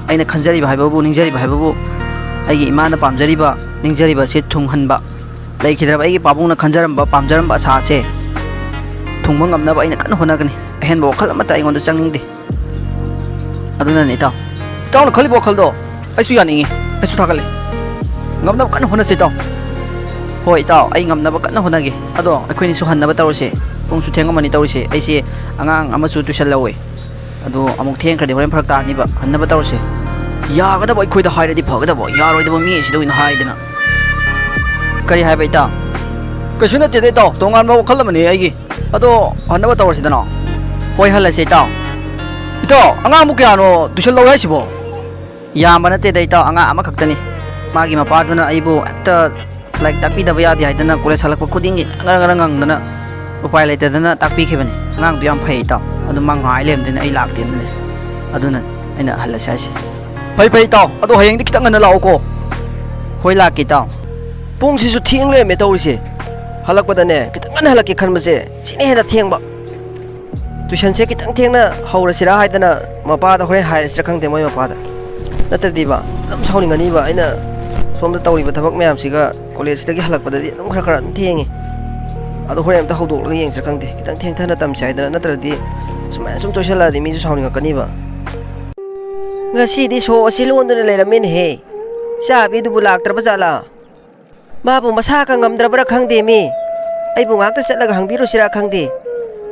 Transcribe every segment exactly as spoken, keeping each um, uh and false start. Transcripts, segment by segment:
ꯑꯩꯅ ꯈꯟꯖꯔꯤꯕ ꯍꯥꯏꯕꯕꯨ, ꯅꯤꯡꯖꯔꯤꯕ ꯍꯥꯏꯕꯕꯨ, ꯑꯩꯒꯤ ꯏꯃꯥꯅ ꯄꯥꯝꯖꯔꯤꯕ, ꯅꯤꯡꯖꯔꯤꯕꯁꯦ ꯊꯨꯡꯍꯟꯕ, ꯂꯩꯈꯤꯗ꯭ꯔꯕ ꯑꯩꯒꯤ ꯄꯥꯕꯨꯡꯅ ꯈꯟꯖꯔꯝꯕ, ꯄꯥꯝꯖꯔꯝꯕ ꯑꯁꯥꯁꯦ ꯊꯨꯡꯕ ꯉꯝꯅꯕ ꯑꯩꯅ ꯀꯟꯅ ꯍꯣꯠꯅꯒꯅꯤ꯫ ꯑꯍꯦꯟꯕ ꯋꯥꯈꯜ ꯑꯃꯠꯇ ꯑꯩꯉꯣꯟꯗ ꯆꯪꯅꯤꯡꯗꯦ꯫ ꯑꯗꯨꯅꯅꯦ ꯏꯇꯥꯎ, ꯏꯇꯥꯎꯅ ꯈꯜꯂꯤꯕ ꯋꯥꯈꯜꯗꯣ ꯑꯩꯁꯨ ꯌꯥꯅꯤꯡꯉꯤ, ꯑꯩꯁꯨ ꯊꯥꯒꯠꯂꯦ꯫ ꯉꯝꯅꯕ ꯀꯟꯅ ꯍꯣꯠꯅꯁꯤ ꯏꯇꯥꯎ꯫ ꯍꯣꯏ ꯏꯇꯥꯎ, ꯑꯩ ꯉꯝꯅꯕ ꯀꯟꯅ ꯍꯣꯠꯅꯒꯦ꯫ ꯑꯗꯣ ꯑꯩꯈꯣꯏꯅꯤꯁꯨ ꯍꯟꯅꯕ ꯇꯧꯔꯁꯦ꯫ ꯄꯨꯡꯁꯨ ꯊꯦꯡꯉꯝꯃꯅꯤ ꯇꯧꯔꯤꯁꯦ꯫ ꯑꯩꯁꯦ ꯑꯉꯥꯡ ꯑꯃꯁꯨ ꯇꯨꯏꯁꯟ ꯂꯧꯋꯦ꯫ ꯑꯗꯣ ꯑꯃꯨꯛ ꯊꯦꯡꯈ꯭ꯔꯗꯤ ꯍꯣꯔꯦꯟ ꯐꯔꯛ ꯇꯥꯅꯤꯕ꯫ ꯍꯟꯅꯕ ꯇꯧꯔꯁꯦ꯫ ꯌꯥꯒꯗꯕ ꯑꯩꯈꯣꯏꯗ ꯍꯥꯏꯔꯗꯤ ꯐꯒꯗꯕ, ꯌꯥꯔꯣꯏꯗꯕ ꯃꯤ ꯑꯁꯤꯗ ꯑꯣꯏꯅ ꯍꯥꯏꯗꯅ꯫ ꯀꯔꯤ ꯍꯥꯏꯕ ꯏꯇꯥꯎ? ꯀꯩꯁꯨ ꯅꯠꯇꯦꯗ ꯏꯇꯥꯎ, ꯇꯣꯉꯥꯟꯕ ꯋꯥꯈꯜ ꯑꯃꯅꯤ ꯑꯩꯒꯤ꯫ ꯑꯗꯣ ꯍꯟꯅꯕ ꯇꯧꯔꯁꯤꯗꯅ꯫ ꯍꯣꯏ, ꯍꯜꯂꯁꯦ ꯏꯇꯥꯎ꯫ ꯏꯇꯥꯎ, ꯑꯉꯥꯡꯕꯨ ꯀꯌꯥꯅꯣ ꯇꯨꯏꯁꯟ ꯂꯧꯋꯦ ꯍꯥꯏꯁꯤꯕꯣ? ꯌꯥꯝꯕ ꯅꯠꯇꯦꯗ ꯏꯇꯥꯎ, ꯑꯉꯥꯡ ꯑꯃꯈꯛꯇꯅꯤ꯫ ꯃꯥꯒꯤ ꯃꯄꯥꯗꯨꯅ ꯑꯩꯕꯨ ꯍꯦꯛꯇ ꯂꯥꯏꯔꯤꯛ ꯇꯥꯛꯄꯤꯗꯕ ꯌꯥꯗꯦ ꯍꯥꯏꯗꯅ ꯀꯣꯂꯦꯖ ꯍꯜꯂꯛꯄ ꯈꯨꯗꯤꯡꯒꯤ ꯉꯔꯪ ꯉꯔꯪ ꯉꯪꯗꯅ ꯎꯄꯥꯏ ꯂꯩꯇꯗꯅ ꯇꯥꯛꯄꯤꯈꯤꯕꯅꯤ꯫ ꯑꯉꯥꯡꯗꯨ ꯌꯥꯝ ꯐꯩ ꯏꯇꯥꯎ, ꯑꯗꯨ ꯃꯥ ꯉꯥꯏ ꯂꯩꯔꯝꯗꯣꯏꯅꯦ, ꯑꯩ ꯂꯥꯛꯇꯦꯅꯅꯦ꯫ ꯑꯗꯨꯅ ꯑꯩꯅ ꯍꯜꯂꯁꯦ ꯍꯥꯏꯁꯦ꯫ ꯐꯩ ꯐꯩ ꯏꯇꯥꯎ, ꯑꯗꯣ ꯍꯌꯦꯡꯗꯤ ꯈꯤꯇꯪ ꯉꯟꯅ ꯂꯥꯛꯑꯣꯀꯣ꯫ ꯍꯣꯏ, ꯂꯥꯛꯀꯦ ꯏꯇꯥꯎ꯫ ꯄꯨꯡꯁꯤꯁꯨ ꯊꯦꯡ ꯂꯩꯔꯝꯃꯦ ꯇꯧꯔꯤꯁꯦ꯫ ꯍꯜꯂꯛꯄꯗꯅꯦ ꯈꯤꯇꯪ ꯉꯟꯅ ꯍꯜꯂꯛꯀꯦ ꯈꯟꯕꯁꯦ ꯁꯤꯅ ꯍꯦꯟꯅ ꯊꯦꯡꯕ꯫ ꯇꯨꯏꯁꯟꯁꯦ ꯈꯤꯇꯪ ꯊꯦꯡꯅ ꯍꯧꯔꯁꯤꯔꯥ ꯍꯥꯏꯗꯅ ꯃꯄꯥꯗ ꯍꯣꯔꯦꯟ ꯍꯥꯏꯔꯁꯤꯔꯥ ꯈꯪꯗꯦ, ꯃꯣꯏ ꯃꯄꯥꯗ꯫ ꯅꯠꯇ꯭ꯔꯗꯤꯕ ꯑꯗꯨꯝ ꯁꯥꯎꯅꯤꯡꯉꯅꯤꯕ, ꯑꯩꯅ ꯁꯣꯝꯗ ꯇꯧꯔꯤꯕ ꯊꯕꯛ ꯃꯌꯥꯝꯁꯤꯒ ꯀꯣꯂꯦꯖꯇꯒꯤ ꯍꯜꯂꯛꯄꯗꯗꯤ ꯑꯗꯨꯝ ꯈꯔ ꯈꯔ ꯑꯗꯨꯝ ꯊꯦꯡꯉꯤ꯫ ꯑꯗꯣ ꯍꯣꯔꯦꯟ ꯑꯝꯇ ꯍꯧꯗꯣꯛꯂꯒ ꯌꯦꯡꯁꯤꯔꯥ ꯈꯪꯗꯦ, ꯈꯤꯇꯪ ꯊꯦꯡꯊꯅ ꯇꯝꯁꯦ ꯍꯥꯏꯗꯅ, ꯅꯠꯇ꯭ꯔꯗꯤ ꯁꯨꯃꯥꯏꯅ ꯁꯨꯝ ꯇꯣꯏꯁꯜꯂꯛꯑꯗꯤ ꯃꯤꯁꯨ ꯁꯥꯎꯅꯤꯡꯉꯛꯀꯅꯤꯕ꯫ ꯉꯁꯤꯗꯤ ꯁꯣ ꯑꯁꯤ ꯂꯣꯟꯗꯨꯅ ꯂꯩꯔꯝꯃꯦꯅꯦꯍꯦ꯫ ꯏꯆꯥꯕꯤꯗꯨꯕꯨ ꯂꯥꯛꯇ꯭ꯔꯕ ꯖꯥꯠꯂꯥ? ꯃꯥꯕꯨ ꯃꯁꯥ ꯈꯪ ꯉꯝꯗ꯭ꯔꯕ꯭ꯔꯥ ꯈꯪꯗꯦꯃꯤ꯫ ꯑꯩꯕꯨ ꯉꯥꯛꯇ ꯆꯠꯂꯒ ꯍꯪꯕꯤꯔꯨꯁꯤꯔꯥ ꯈꯪꯗꯦ꯫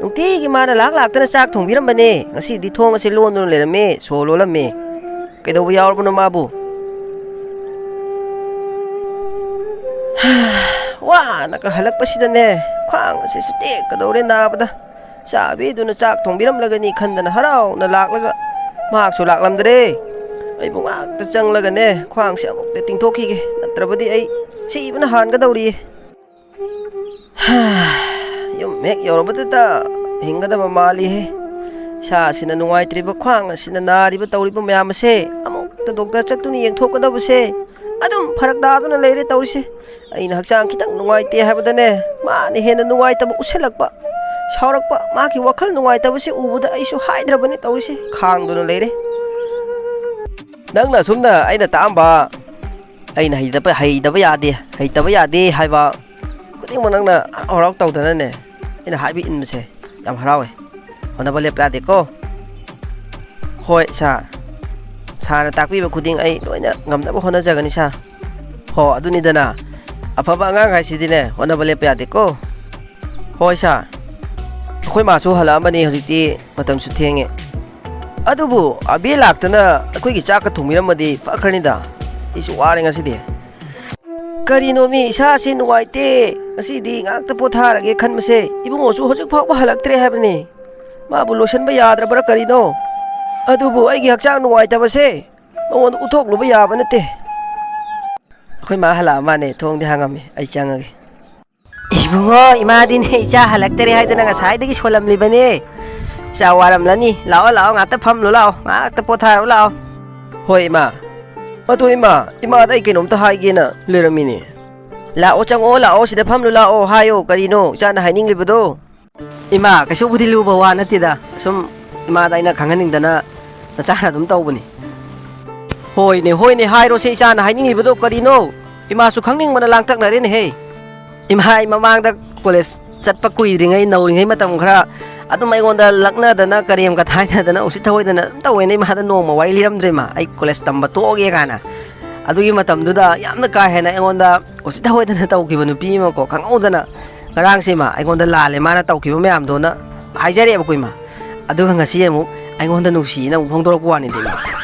ꯅꯨꯡꯇꯤꯒꯤ ꯃꯥꯅ ꯂꯥꯛ ꯂꯥꯛꯇꯅ ꯆꯥꯛ ꯊꯣꯡꯕꯤꯔꯝꯕꯅꯦ꯫ ꯉꯁꯤꯗꯤ ꯊꯣꯡ ꯑꯁꯤ ꯂꯣꯟꯗꯨꯅ ꯂꯩꯔꯝꯃꯦ, ꯁꯣ ꯂꯣꯜꯂꯝꯃꯦ꯫ ꯀꯩꯗꯧꯕ ꯌꯥꯎꯔꯕꯅꯣ ꯃꯥꯕꯨ? ꯋꯥꯅꯒ ꯍꯜꯂꯛꯄꯁꯤꯗꯅꯦ, ꯈ꯭ꯋꯥꯡ ꯑꯁꯤꯁꯨ ꯇꯦꯛꯀꯗꯧꯔꯦ ꯅꯥꯕꯗ꯫ ꯆꯥꯕꯤꯗꯨꯅ ꯆꯥꯛ ꯊꯣꯡꯕꯤꯔꯝꯂꯒꯅꯤ ꯈꯟꯗꯅ ꯍꯔꯥꯎꯅ ꯂꯥꯛꯂꯒ ꯃꯍꯥꯛꯁꯨ ꯂꯥꯛꯂꯝꯗ꯭ꯔꯦ꯫ ꯑꯩꯕꯨ ꯉꯥꯛꯇ ꯆꯪꯂꯒꯅꯦ, ꯈ꯭ꯋꯥꯡꯁꯦ ꯑꯃꯨꯛꯇ ꯇꯤꯡꯊꯣꯛꯈꯤꯒꯦ, ꯅꯠꯇ꯭ꯔꯕꯗꯤ ꯑꯩ ꯁꯤꯕꯅ ꯍꯥꯟꯒꯗꯧꯔꯤꯌꯦ꯫ ꯌꯨꯝ ꯍꯦꯛ ꯌꯧꯔꯕꯗꯨꯗ ꯍꯤꯡꯒꯗꯕ ꯃꯥꯜꯂꯤꯍꯦ꯫ ꯏꯁꯥꯁꯤꯅ ꯅꯨꯡꯉꯥꯏꯇ꯭ꯔꯤꯕ, ꯈ꯭ꯋꯥꯡ ꯑꯁꯤꯅ ꯅꯥꯔꯤꯕ, ꯇꯧꯔꯤꯕ ꯃꯌꯥꯝ ꯑꯁꯦ ꯑꯃꯨꯛꯇ ꯗꯣꯛꯇꯔ ꯆꯠꯇꯨꯅ ꯌꯦꯡꯊꯣꯛꯀꯗꯕꯁꯦ ꯑꯗꯨꯝ ꯐꯔꯛ ꯇꯥꯗꯨꯅ ꯂꯩꯔꯦ ꯇꯧꯔꯤꯁꯦ꯫ ꯑꯩꯅ ꯍꯛꯆꯥꯡ ꯈꯤꯇꯪ ꯅꯨꯡꯉꯥꯏꯇꯦ ꯍꯥꯏꯕꯗꯅꯦ, ꯃꯥꯅ ꯍꯦꯟꯅ ꯅꯨꯡꯉꯥꯏꯇꯕ ꯎꯠꯁꯜꯂꯛꯄ, ꯁꯥꯎꯔꯛꯄ, ꯃꯥꯒꯤ ꯋꯥꯈꯜ ꯅꯨꯡꯉꯥꯏꯇꯕꯁꯦ ꯎꯕꯗ ꯑꯩꯁꯨ ꯍꯥꯏꯗ꯭ꯔꯕꯅꯤ ꯇꯧꯔꯤꯁꯦ, ꯈꯥꯡꯗꯨꯅ ꯂꯩꯔꯦ꯫ ꯅꯪꯅ ꯑꯁꯨꯝꯅ ꯑꯩꯅ ꯇꯥꯛꯑꯝꯕ, ꯑꯩꯅ ꯍꯩꯇꯕ, ꯍꯩꯇꯕ ꯌꯥꯗꯦ, ꯍꯩꯇꯕ ꯌꯥꯗꯦ ꯍꯥꯏꯕ ꯈꯨꯗꯤꯡꯃꯛ ꯅꯪꯅ ꯍꯔꯥꯎ ꯍꯔꯥꯎ ꯇꯧꯗꯅꯅꯦ, ꯑꯩꯅ ꯍꯥꯏꯕ ꯏꯟꯕꯁꯦ ꯌꯥꯝ ꯍꯔꯥꯎꯋꯦ꯫ ꯍꯣꯠꯅꯕ ꯂꯦꯞꯄ ꯌꯥꯗꯦꯀꯣ꯫ ꯍꯣꯏ ꯁꯥꯔ, ꯁꯥꯔꯅ ꯇꯥꯛꯄꯤꯕ ꯈꯨꯗꯤꯡ ꯑꯩ ꯂꯣꯏꯅ ꯉꯝꯅꯕ ꯍꯣꯠꯅꯖꯒꯅꯤ ꯁꯥꯔ꯫ ꯍꯣ, ꯑꯗꯨꯅꯤꯗꯅ, ꯑꯐꯕ ꯑꯉꯥꯡ ꯍꯥꯏꯁꯤꯗꯤꯅꯦ, ꯍꯣꯠꯅꯕ ꯂꯦꯞꯄ ꯌꯥꯗꯦꯀꯣ꯫ ꯍꯣꯏ ꯁꯥꯔ, ꯑꯩꯈꯣꯏ ꯃꯥꯁꯨ ꯍꯜꯂꯛꯑꯃꯅꯤ, ꯍꯧꯖꯤꯛꯇꯤ ꯃꯇꯝꯁꯨ ꯊꯦꯡꯉꯦ꯫ ꯑꯗꯨꯕꯨ ꯑꯕꯤ ꯂꯥꯛꯇꯅ ꯑꯩꯈꯣꯏꯒꯤ ꯆꯥꯛꯀ ꯊꯣꯡꯕꯤꯔꯝꯃꯗꯤ ꯐꯈ꯭ꯔꯅꯤꯗ꯫ ꯑꯩꯁꯨ ꯋꯥꯔꯦ ꯉꯁꯤꯗꯤ꯫ ꯀꯔꯤꯅꯣ ꯃꯤ, ꯏꯁꯥꯁꯤ ꯅꯨꯡꯉꯥꯏꯇꯦ, ꯉꯁꯤꯗꯤ ꯉꯥꯛꯇ ꯄꯣꯊꯥꯔꯒꯦ ꯈꯟꯕꯁꯦ꯫ ꯏꯕꯨꯡꯉꯣꯁꯨ ꯍꯧꯖꯤꯛ ꯐꯥꯎꯕ ꯍꯜꯂꯛꯇ꯭ꯔꯦ ꯍꯥꯏꯕꯅꯤ꯫ ꯃꯥꯕꯨ ꯂꯣꯏꯁꯤꯟꯕ ꯌꯥꯗ꯭ꯔꯕ꯭ꯔꯥ ꯀꯔꯤꯅꯣ? ꯑꯗꯨꯕꯨ ꯑꯩꯒꯤ ꯍꯛꯆꯥꯡ ꯅꯨꯡꯉꯥꯏꯇꯕꯁꯦ ꯃꯉꯣꯟꯗ ꯎꯠꯊꯣꯛꯂꯨꯕ ꯌꯥꯕ ꯅꯠꯇꯦ꯫ ꯑꯩꯈꯣꯏ ꯃꯥ ꯍꯜꯂꯛꯑ ꯃꯥꯅꯦ, ꯊꯣꯡꯗꯤ ꯍꯥꯡꯉꯝꯃꯤ, ꯑꯩ ꯆꯪꯉꯒꯦ꯫ ꯏꯕꯨꯡꯉꯣ, ꯏꯃꯥꯗꯤꯅꯦ ꯏꯆꯥ ꯍꯜꯂꯛꯇꯔꯦ ꯍꯥꯏꯗꯅ ꯉꯁꯥꯏꯗꯒꯤ ꯁꯣꯜꯂꯝꯂꯤꯕꯅꯦ꯫ ꯏꯆꯥ ꯋꯥꯔꯝꯂꯅꯤ꯫ ꯂꯥꯛꯑꯣ, ꯂꯥꯛꯑꯣ, ꯉꯥꯛꯇ ꯐꯝꯂꯨ ꯂꯥꯛꯑꯣ, ꯉꯥꯛꯇ ꯄꯣꯊꯥꯔꯨ ꯂꯥꯛꯑꯣ꯫ ꯍꯣꯏ ꯏꯃꯥ꯫ ꯑꯗꯣ ꯏꯃꯥ, ꯏꯃꯥꯗ ꯑꯩ ꯀꯩꯅꯣꯝꯇ ꯍꯥꯏꯒꯦꯅ ꯂꯩꯔꯝꯃꯤꯅꯦ꯫ ꯂꯥꯛꯑꯣ, ꯆꯪꯉꯛꯑꯣ, ꯂꯥꯛꯑꯣ, ꯁꯤꯗ ꯐꯝꯂꯨ ꯂꯥꯛꯑꯣ, ꯍꯥꯏꯌꯣ, ꯀꯔꯤꯅꯣ ꯏꯆꯥꯅ ꯍꯥꯏꯅꯤꯡꯂꯤꯕꯗꯣ? ꯏꯃꯥ, ꯀꯩꯁꯨꯕꯨꯗꯤ ꯂꯨꯕ ꯋꯥ ꯅꯠꯇꯦꯗ, ꯁꯨꯝ ꯏꯃꯥꯗ ꯑꯩꯅ ꯈꯪꯍꯟꯅꯤꯡꯗꯅ ꯅꯆꯥꯅ ꯑꯗꯨꯝ ꯇꯧꯕꯅꯤ꯫ ꯍꯣꯏꯅꯦ, ꯍꯣꯏꯅꯦ, ꯍꯥꯏꯔꯣꯁꯦ, ꯏꯆꯥꯅ ꯍꯥꯏꯅꯤꯡꯉꯤꯕꯗꯣ ꯀꯔꯤꯅꯣ? ꯏꯃꯥꯁꯨ ꯈꯪꯅꯤꯡꯕꯅ ꯂꯥꯡꯇꯛꯅꯔꯦꯅꯦꯍꯦ꯫ ꯏꯃꯥ, ꯑꯩ ꯃꯃꯥꯡꯗ ꯀꯣꯂꯦꯖ ꯆꯠꯄ ꯀꯨꯏꯗ꯭ꯔꯤꯉꯩ, ꯅꯧꯔꯤꯉꯩ ꯃꯇꯝ ꯈꯔ ꯑꯗꯨꯝ ꯑꯩꯉꯣꯟꯗ ꯂꯛꯅꯗꯅ, ꯀꯔꯦꯝ ꯀꯊꯥꯏꯅꯗꯅ, ꯎꯁꯤꯠ ꯊꯑꯣꯏꯗꯅ ꯑꯗꯨꯝ ꯇꯧꯋꯦꯅꯦ꯫ ꯏꯃꯥꯗ ꯅꯣꯡꯃ ꯋꯥꯔꯤ ꯂꯤꯔꯝꯗ꯭ꯔꯦ ꯏꯃꯥ? ꯑꯩ ꯀꯣꯂꯦꯖ ꯇꯝꯕ ꯇꯣꯛꯑꯒꯦ ꯀꯥꯏꯅ꯫ ꯑꯗꯨꯒꯤ ꯃꯇꯝꯗꯨꯗ ꯌꯥꯝꯅ ꯀꯥ ꯍꯦꯟꯅ ꯑꯩꯉꯣꯟꯗ ꯎꯁꯤꯠ ꯊꯑꯣꯏꯗꯅ ꯇꯧꯈꯤꯕ ꯅꯨꯄꯤ ꯑꯃꯀꯣ, ꯈꯪꯍꯧꯗꯅ ꯉꯔꯥꯡꯁꯦ ꯏꯃꯥ, ꯑꯩꯉꯣꯟꯗ ꯂꯥꯜꯂꯦ ꯃꯥꯅ ꯇꯧꯈꯤꯕ ꯃꯌꯥꯝꯗꯣꯅ ꯍꯥꯏꯖꯔꯛꯑꯦꯕꯀꯣ ꯏꯃꯥ꯫ ꯑꯗꯨꯒ ꯉꯁꯤ ꯑꯃꯨꯛ ꯑꯩꯉꯣꯟꯗ ꯅꯨꯡꯁꯤꯅ ꯑꯃꯨꯛ ꯐꯣꯡꯗꯣꯔꯛꯄ ꯋꯥꯅꯤꯗ ꯏꯃꯥ꯫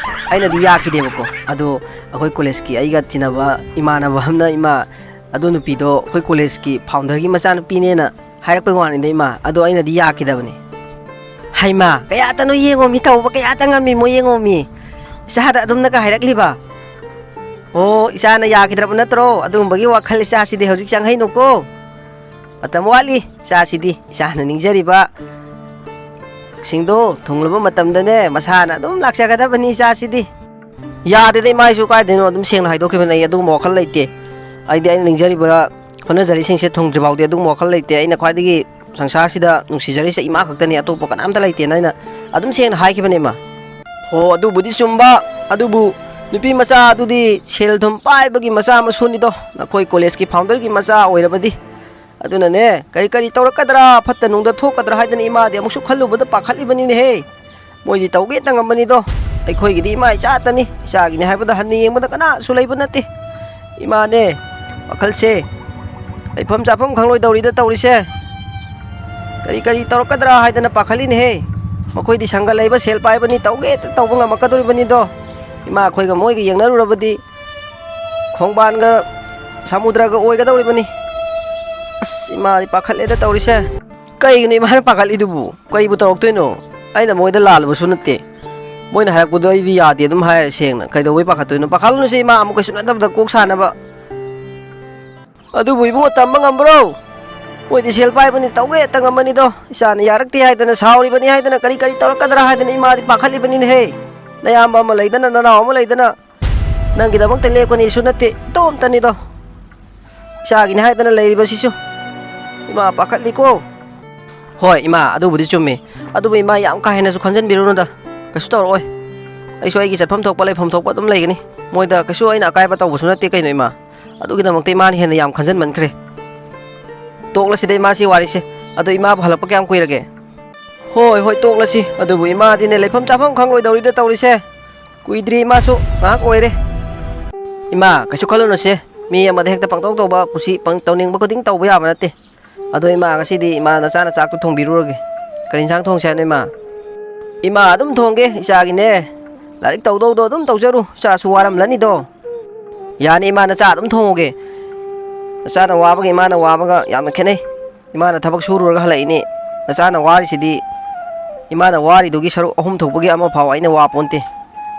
ꯑꯩꯅꯗꯤ ꯌꯥꯈꯤꯗꯦꯕꯀꯣ꯫ ꯑꯗꯣ ꯑꯩꯈꯣꯏ ꯀꯣꯂꯦꯖꯀꯤ ꯑꯩꯒ ꯇꯤꯟꯅꯕ ꯏꯃꯥꯟꯅꯕ ꯑꯃꯅ ꯏꯃꯥ, ꯑꯗꯨ ꯅꯨꯄꯤꯗꯣ ꯑꯩꯈꯣꯏ ꯀꯣꯂꯦꯖꯀꯤ ꯐꯥꯎꯟꯗꯔꯒꯤ ꯃꯆꯥꯅꯨꯄꯤꯅꯦꯅ ꯍꯥꯏꯔꯛꯄꯩ ꯋꯥꯅꯤꯗ ꯏꯃꯥ꯫ ꯑꯗꯣ ꯑꯩꯅꯗꯤ ꯌꯥꯈꯤꯗꯕꯅꯤ꯫ ꯍꯩꯃꯥ, ꯀꯌꯥꯇꯅꯣ ꯌꯦꯡꯉꯣ ꯃꯤ, ꯇꯧꯕ ꯀꯌꯥꯇ ꯉꯝꯃꯤ ꯃꯣꯏ ꯌꯦꯡꯉꯣ ꯃꯤ꯫ ꯏꯆꯥꯗ ꯑꯗꯨꯝꯅꯒ ꯍꯥꯏꯔꯛꯂꯤꯕ꯫ ꯑꯣ, ꯏꯆꯥꯅ ꯌꯥꯈꯤꯗ꯭ꯔꯕ ꯅꯠꯇ꯭ꯔꯣ? ꯑꯗꯨꯒꯨꯝꯕꯒꯤ ꯋꯥꯈꯜ ꯏꯆꯥꯁꯤꯗꯤ ꯍꯧꯖꯤꯛ ꯆꯪꯍꯩꯅꯨꯀꯣ꯫ ꯃꯇꯝ ꯋꯥꯠꯂꯤ꯫ ꯏꯆꯥꯁꯤꯗꯤ ꯏꯆꯥꯅ ꯅꯤꯡꯖꯔꯤꯕ ꯁꯤꯡꯗꯣ ꯊꯨꯡꯂꯕ ꯃꯇꯝꯗꯅꯦ, ꯃꯁꯥꯅ ꯑꯗꯨꯝ ꯂꯥꯛꯆꯒꯗꯕꯅꯤ ꯏꯆꯥꯁꯤꯗꯤ꯫ ꯌꯥꯗꯦꯗ ꯏꯃꯥ, ꯑꯩꯁꯨ ꯀꯥꯏꯗꯩꯅꯣ, ꯑꯗꯨꯝ ꯁꯦꯡꯅ ꯍꯥꯏꯗꯣꯛꯈꯤꯕꯅꯦ, ꯑꯩ ꯑꯗꯨꯒꯨꯝꯕ ꯋꯥꯈꯜ ꯂꯩꯇꯦ꯫ ꯑꯩꯗꯤ ꯑꯩꯅ ꯅꯤꯡꯖꯔꯤꯕ ꯍꯣꯠꯅꯖꯔꯤꯁꯤꯡꯁꯦ ꯊꯨꯡꯗ꯭ꯔꯤ ꯐꯥꯎꯗꯤ ꯑꯗꯨꯒꯨꯝꯕ ꯋꯥꯈꯜ ꯂꯩꯇꯦ꯫ ꯑꯩꯅ ꯈ꯭ꯋꯥꯏꯗꯒꯤ ꯁꯪꯁꯥꯔꯁꯤꯗ ꯅꯨꯡꯁꯤꯖꯔꯤꯁꯦ ꯏꯃꯥ ꯈꯛꯇꯅꯤ, ꯑꯇꯣꯞꯄ ꯀꯅꯥꯝꯇ ꯂꯩꯇꯦꯅ ꯑꯩꯅ ꯑꯗꯨꯝ ꯁꯦꯡꯅ ꯍꯥꯏꯈꯤꯕꯅꯦ ꯏꯃꯥ꯫ ꯍꯣ, ꯑꯗꯨꯕꯨꯗꯤ ꯆꯨꯝꯕ꯫ ꯑꯗꯨꯕꯨ ꯅꯨꯄꯤ ꯃꯆꯥ ꯑꯗꯨꯗꯤ ꯁꯦꯜ ꯊꯨꯝ ꯄꯥꯏꯕꯒꯤ ꯃꯆꯥ ꯃꯁꯨꯅꯤꯗꯣ, ꯅꯈꯣꯏ ꯀꯣꯂꯦꯖꯀꯤ ꯐꯥꯎꯟꯗꯔꯒꯤ ꯃꯆꯥ ꯑꯣꯏꯔꯕꯗꯤ꯫ ꯑꯗꯨꯅꯅꯦ, ꯀꯔꯤ ꯀꯔꯤ ꯇꯧꯔꯛꯀꯗ꯭ꯔꯥ, ꯐꯠꯇ ꯅꯨꯡꯗ ꯊꯣꯛꯀꯗ꯭ꯔꯥ ꯍꯥꯏꯗꯅ ꯏꯃꯥꯗꯤ ꯑꯃꯨꯛꯁꯨ ꯈꯜꯂꯨꯕꯗ ꯄꯥꯈꯠꯂꯤꯕꯅꯤꯅꯦꯍꯦ꯫ ꯃꯣꯏꯗꯤ ꯇꯧꯒꯦꯇ ꯉꯝꯕꯅꯤꯗꯣ꯫ ꯑꯩꯈꯣꯏꯒꯤꯗꯤ ꯏꯃꯥ ꯏꯆꯥꯇꯅꯤ, ꯏꯆꯥꯒꯤꯅꯤ ꯍꯥꯏꯕꯗ ꯍꯟꯅ ꯌꯦꯡꯕꯗ ꯀꯅꯥꯁꯨ ꯂꯩꯕ ꯅꯠꯇꯦ꯫ ꯏꯃꯥꯅꯦ, ꯋꯥꯈꯜꯁꯦ ꯂꯩꯐꯝ ꯆꯥꯐꯝ ꯈꯪꯂꯣꯏꯗꯧꯔꯤꯗ ꯇꯧꯔꯤꯁꯦ꯫ ꯀꯔꯤ ꯀꯔꯤ ꯇꯧꯔꯛꯀꯗ꯭ꯔꯥ ꯍꯥꯏꯗꯅ ꯄꯥꯈꯠꯂꯤꯅꯦꯍꯦ꯫ ꯃꯈꯣꯏꯗꯤ ꯁꯪꯒ ꯂꯩꯕ, ꯁꯦꯜ ꯄꯥꯏꯕꯅꯤ, ꯇꯧꯒꯦꯇ ꯇꯧꯕ ꯉꯝꯃꯛꯀꯗꯣꯔꯤꯕꯅꯤꯗꯣ꯫ ꯏꯃꯥ ꯑꯩꯈꯣꯏꯒ ꯃꯣꯏꯒ ꯌꯦꯡꯅꯔꯨꯔꯕꯗꯤ ꯈꯣꯡꯕꯥꯟꯒ ꯁꯃꯨꯗ꯭ꯔꯒ ꯑꯣꯏꯒꯗꯧꯔꯤꯕꯅꯤ꯫ ꯑꯁ, ꯏꯃꯥꯗꯤ ꯄꯥꯈꯠꯂꯦꯗ ꯇꯧꯔꯤꯁꯦ꯫ ꯀꯩꯒꯤꯅꯣ ꯏꯃꯥꯅ ꯄꯥꯈꯠꯂꯤꯗꯨꯕꯨ? ꯀꯔꯤꯕꯨ ꯇꯧꯔꯛꯇꯣꯏꯅꯣ? ꯑꯩꯅ ꯃꯣꯏꯗ ꯂꯥꯜꯂꯨꯕꯁꯨ ꯅꯠꯇꯦ꯫ ꯃꯣꯏꯅ ꯍꯥꯏꯔꯛꯄꯗꯣ ꯑꯩꯗꯤ ꯌꯥꯗꯦ ꯑꯗꯨꯝ ꯍꯥꯏꯔꯦ ꯁꯦꯡꯅ꯫ ꯀꯩꯗꯧꯕꯩ ꯄꯥꯈꯠꯇꯣꯏꯅꯣ? ꯄꯥꯈꯠꯂꯨꯅꯨꯁꯦ ꯏꯃꯥ, ꯑꯃꯨꯛ ꯀꯩꯁꯨ ꯅꯠꯇꯕꯗ ꯀꯣꯛ ꯁꯥꯅꯕ꯫ ꯑꯗꯨꯕꯨ ꯏꯕꯨꯡꯉꯣ, ꯇꯝꯕ ꯉꯝꯕ꯭ꯔꯣ? ꯃꯣꯏꯗꯤ ꯁꯦꯜ ꯄꯥꯏꯕꯅꯤ, ꯇꯧꯒꯦ ꯍꯦꯛꯇ ꯉꯝꯃꯅꯤꯗꯣ꯫ ꯏꯆꯥꯅ ꯌꯥꯔꯛꯇꯦ ꯍꯥꯏꯗꯅ, ꯁꯥꯎꯔꯤꯕꯅꯤ ꯍꯥꯏꯗꯅ, ꯀꯔꯤ ꯀꯔꯤ ꯇꯧꯔꯛꯀꯗ꯭ꯔꯥ ꯍꯥꯏꯗꯅ ꯏꯃꯥꯗꯤ ꯄꯥꯈꯠꯂꯤꯕꯅꯤꯅꯦꯍꯦ꯫ ꯅꯌꯥꯝꯕ ꯑꯃ ꯂꯩꯗꯅ, ꯅꯅꯥꯎ ꯑꯃ ꯂꯩꯗꯅ, ꯅꯪꯒꯤꯗꯃꯛꯇ ꯂꯦꯞꯀꯅꯤꯁꯨ ꯅꯠꯇꯦ, ꯏꯇꯣꯝꯇꯅꯤꯗꯣ꯫ ꯏꯆꯥꯒꯤꯅꯤ ꯍꯥꯏꯗꯅ ꯂꯩꯔꯤꯕꯁꯤꯁꯨ꯫ ꯏꯃꯥ ꯄꯥꯈꯠꯂꯤꯀꯣ꯫ ꯍꯣꯏ ꯏꯃꯥ, ꯑꯗꯨꯕꯨꯗꯤ ꯆꯨꯝꯃꯤ꯫ ꯑꯗꯨꯕꯨ ꯏꯃꯥ, ꯌꯥꯝ ꯀꯥ ꯍꯦꯟꯅꯁꯨ ꯈꯟꯖꯟꯕꯤꯔꯨꯅꯨꯗ꯫ ꯀꯩꯁꯨ ꯇꯧꯔꯛꯑꯣꯏ꯫ ꯑꯩꯁꯨ ꯑꯩꯒꯤ ꯆꯠꯐꯝ ꯊꯣꯛꯄ, ꯂꯩꯐꯝ ꯊꯣꯛꯄ ꯑꯗꯨꯝ ꯂꯩꯒꯅꯤ꯫ ꯃꯣꯏꯗ ꯀꯩꯁꯨ ꯑꯩꯅ ꯑꯀꯥꯏꯕ ꯇꯧꯕꯁꯨ ꯅꯠꯇꯦ ꯀꯩꯅꯣ ꯏꯃꯥ꯫ ꯑꯗꯨꯒꯤꯗꯃꯛꯇ ꯏꯃꯥꯅ ꯍꯦꯟꯅ ꯌꯥꯝ ꯈꯟꯖꯟꯃꯟꯈ꯭ꯔꯦ꯫ ꯇꯣꯛꯂꯁꯤꯗ ꯏꯃꯥ ꯁꯤ ꯋꯥꯔꯤꯁꯦ꯫ ꯑꯗꯣ ꯏꯃꯥꯕꯨ ꯍꯜꯂꯛꯄ ꯀꯌꯥꯝ ꯀꯨꯏꯔꯒꯦ? ꯍꯣꯏ, ꯍꯣꯏ, ꯇꯣꯛꯂꯁꯤ꯫ ꯑꯗꯨꯕꯨ ꯏꯃꯥꯗꯤꯅꯦ, ꯂꯩꯐꯝ ꯆꯥꯐꯝ ꯈꯪꯂꯣꯏꯗꯧꯔꯤꯗ ꯇꯧꯔꯤꯁꯦ꯫ ꯀꯨꯏꯗ꯭ꯔꯤ ꯏꯃꯥꯁꯨ, ꯉꯥꯏꯍꯥꯛ ꯑꯣꯏꯔꯦ꯫ ꯏꯃꯥ, ꯀꯩꯁꯨ ꯈꯜꯂꯨꯅꯨꯁꯦ꯫ ꯃꯤ ꯑꯃꯗ ꯍꯦꯛꯇ ꯄꯪꯇꯧ ꯇꯧꯕ, ꯀꯨꯁꯤ ꯄꯪ-, ꯇꯧꯅꯤꯡꯕ ꯈꯨꯗꯤꯡ ꯇꯧꯕ ꯌꯥꯕ ꯅꯠꯇꯦ꯫ ꯑꯗꯣ ꯏꯃꯥ, ꯉꯁꯤꯗꯤ ꯏꯃꯥ ꯅꯆꯥꯅ ꯆꯥꯛꯇꯣ ꯊꯣꯡꯕꯤꯔꯨꯔꯒꯦ꯫ ꯀꯔꯤ ꯏꯟꯁꯥꯡ ꯊꯣꯡꯁꯦ ꯍꯥꯏꯅꯣ ꯏꯃꯥ? ꯏꯃꯥ, ꯑꯗꯨꯝ ꯊꯣꯡꯒꯦ ꯏꯆꯥꯒꯤꯅꯦ꯫ ꯂꯥꯏꯔꯤꯛ ꯇꯧꯗꯧꯗꯣ ꯑꯗꯨꯝ ꯇꯧꯖꯔꯨ, ꯏꯆꯥꯁꯨ ꯋꯥꯔꯝꯂꯅꯤꯗꯣ꯫ ꯌꯥꯅꯤ ꯏꯃꯥ, ꯅꯆꯥ ꯑꯗꯨꯝ ꯊꯣꯡꯉꯨꯒꯦ꯫ ꯅꯆꯥꯅ ꯋꯥꯕꯒ ꯏꯃꯥꯅ ꯋꯥꯕꯒ ꯌꯥꯝꯅ ꯈꯦꯠꯅꯩ꯫ ꯏꯃꯥꯅ ꯊꯕꯛ ꯁꯨꯔꯨꯔꯒ ꯍꯜꯂꯛꯏꯅꯦ꯫ ꯅꯆꯥꯅ ꯋꯥꯔꯤꯁꯤꯗꯤ, ꯏꯃꯥꯅ ꯋꯥꯔꯤꯗꯨꯒꯤ ꯁꯔꯨꯛ ꯑꯍꯨꯝ ꯊꯣꯛꯄꯒꯤ ꯑꯃ ꯐꯥꯎ ꯑꯩꯅ ꯋꯥ ꯄꯣꯟꯇꯦ꯫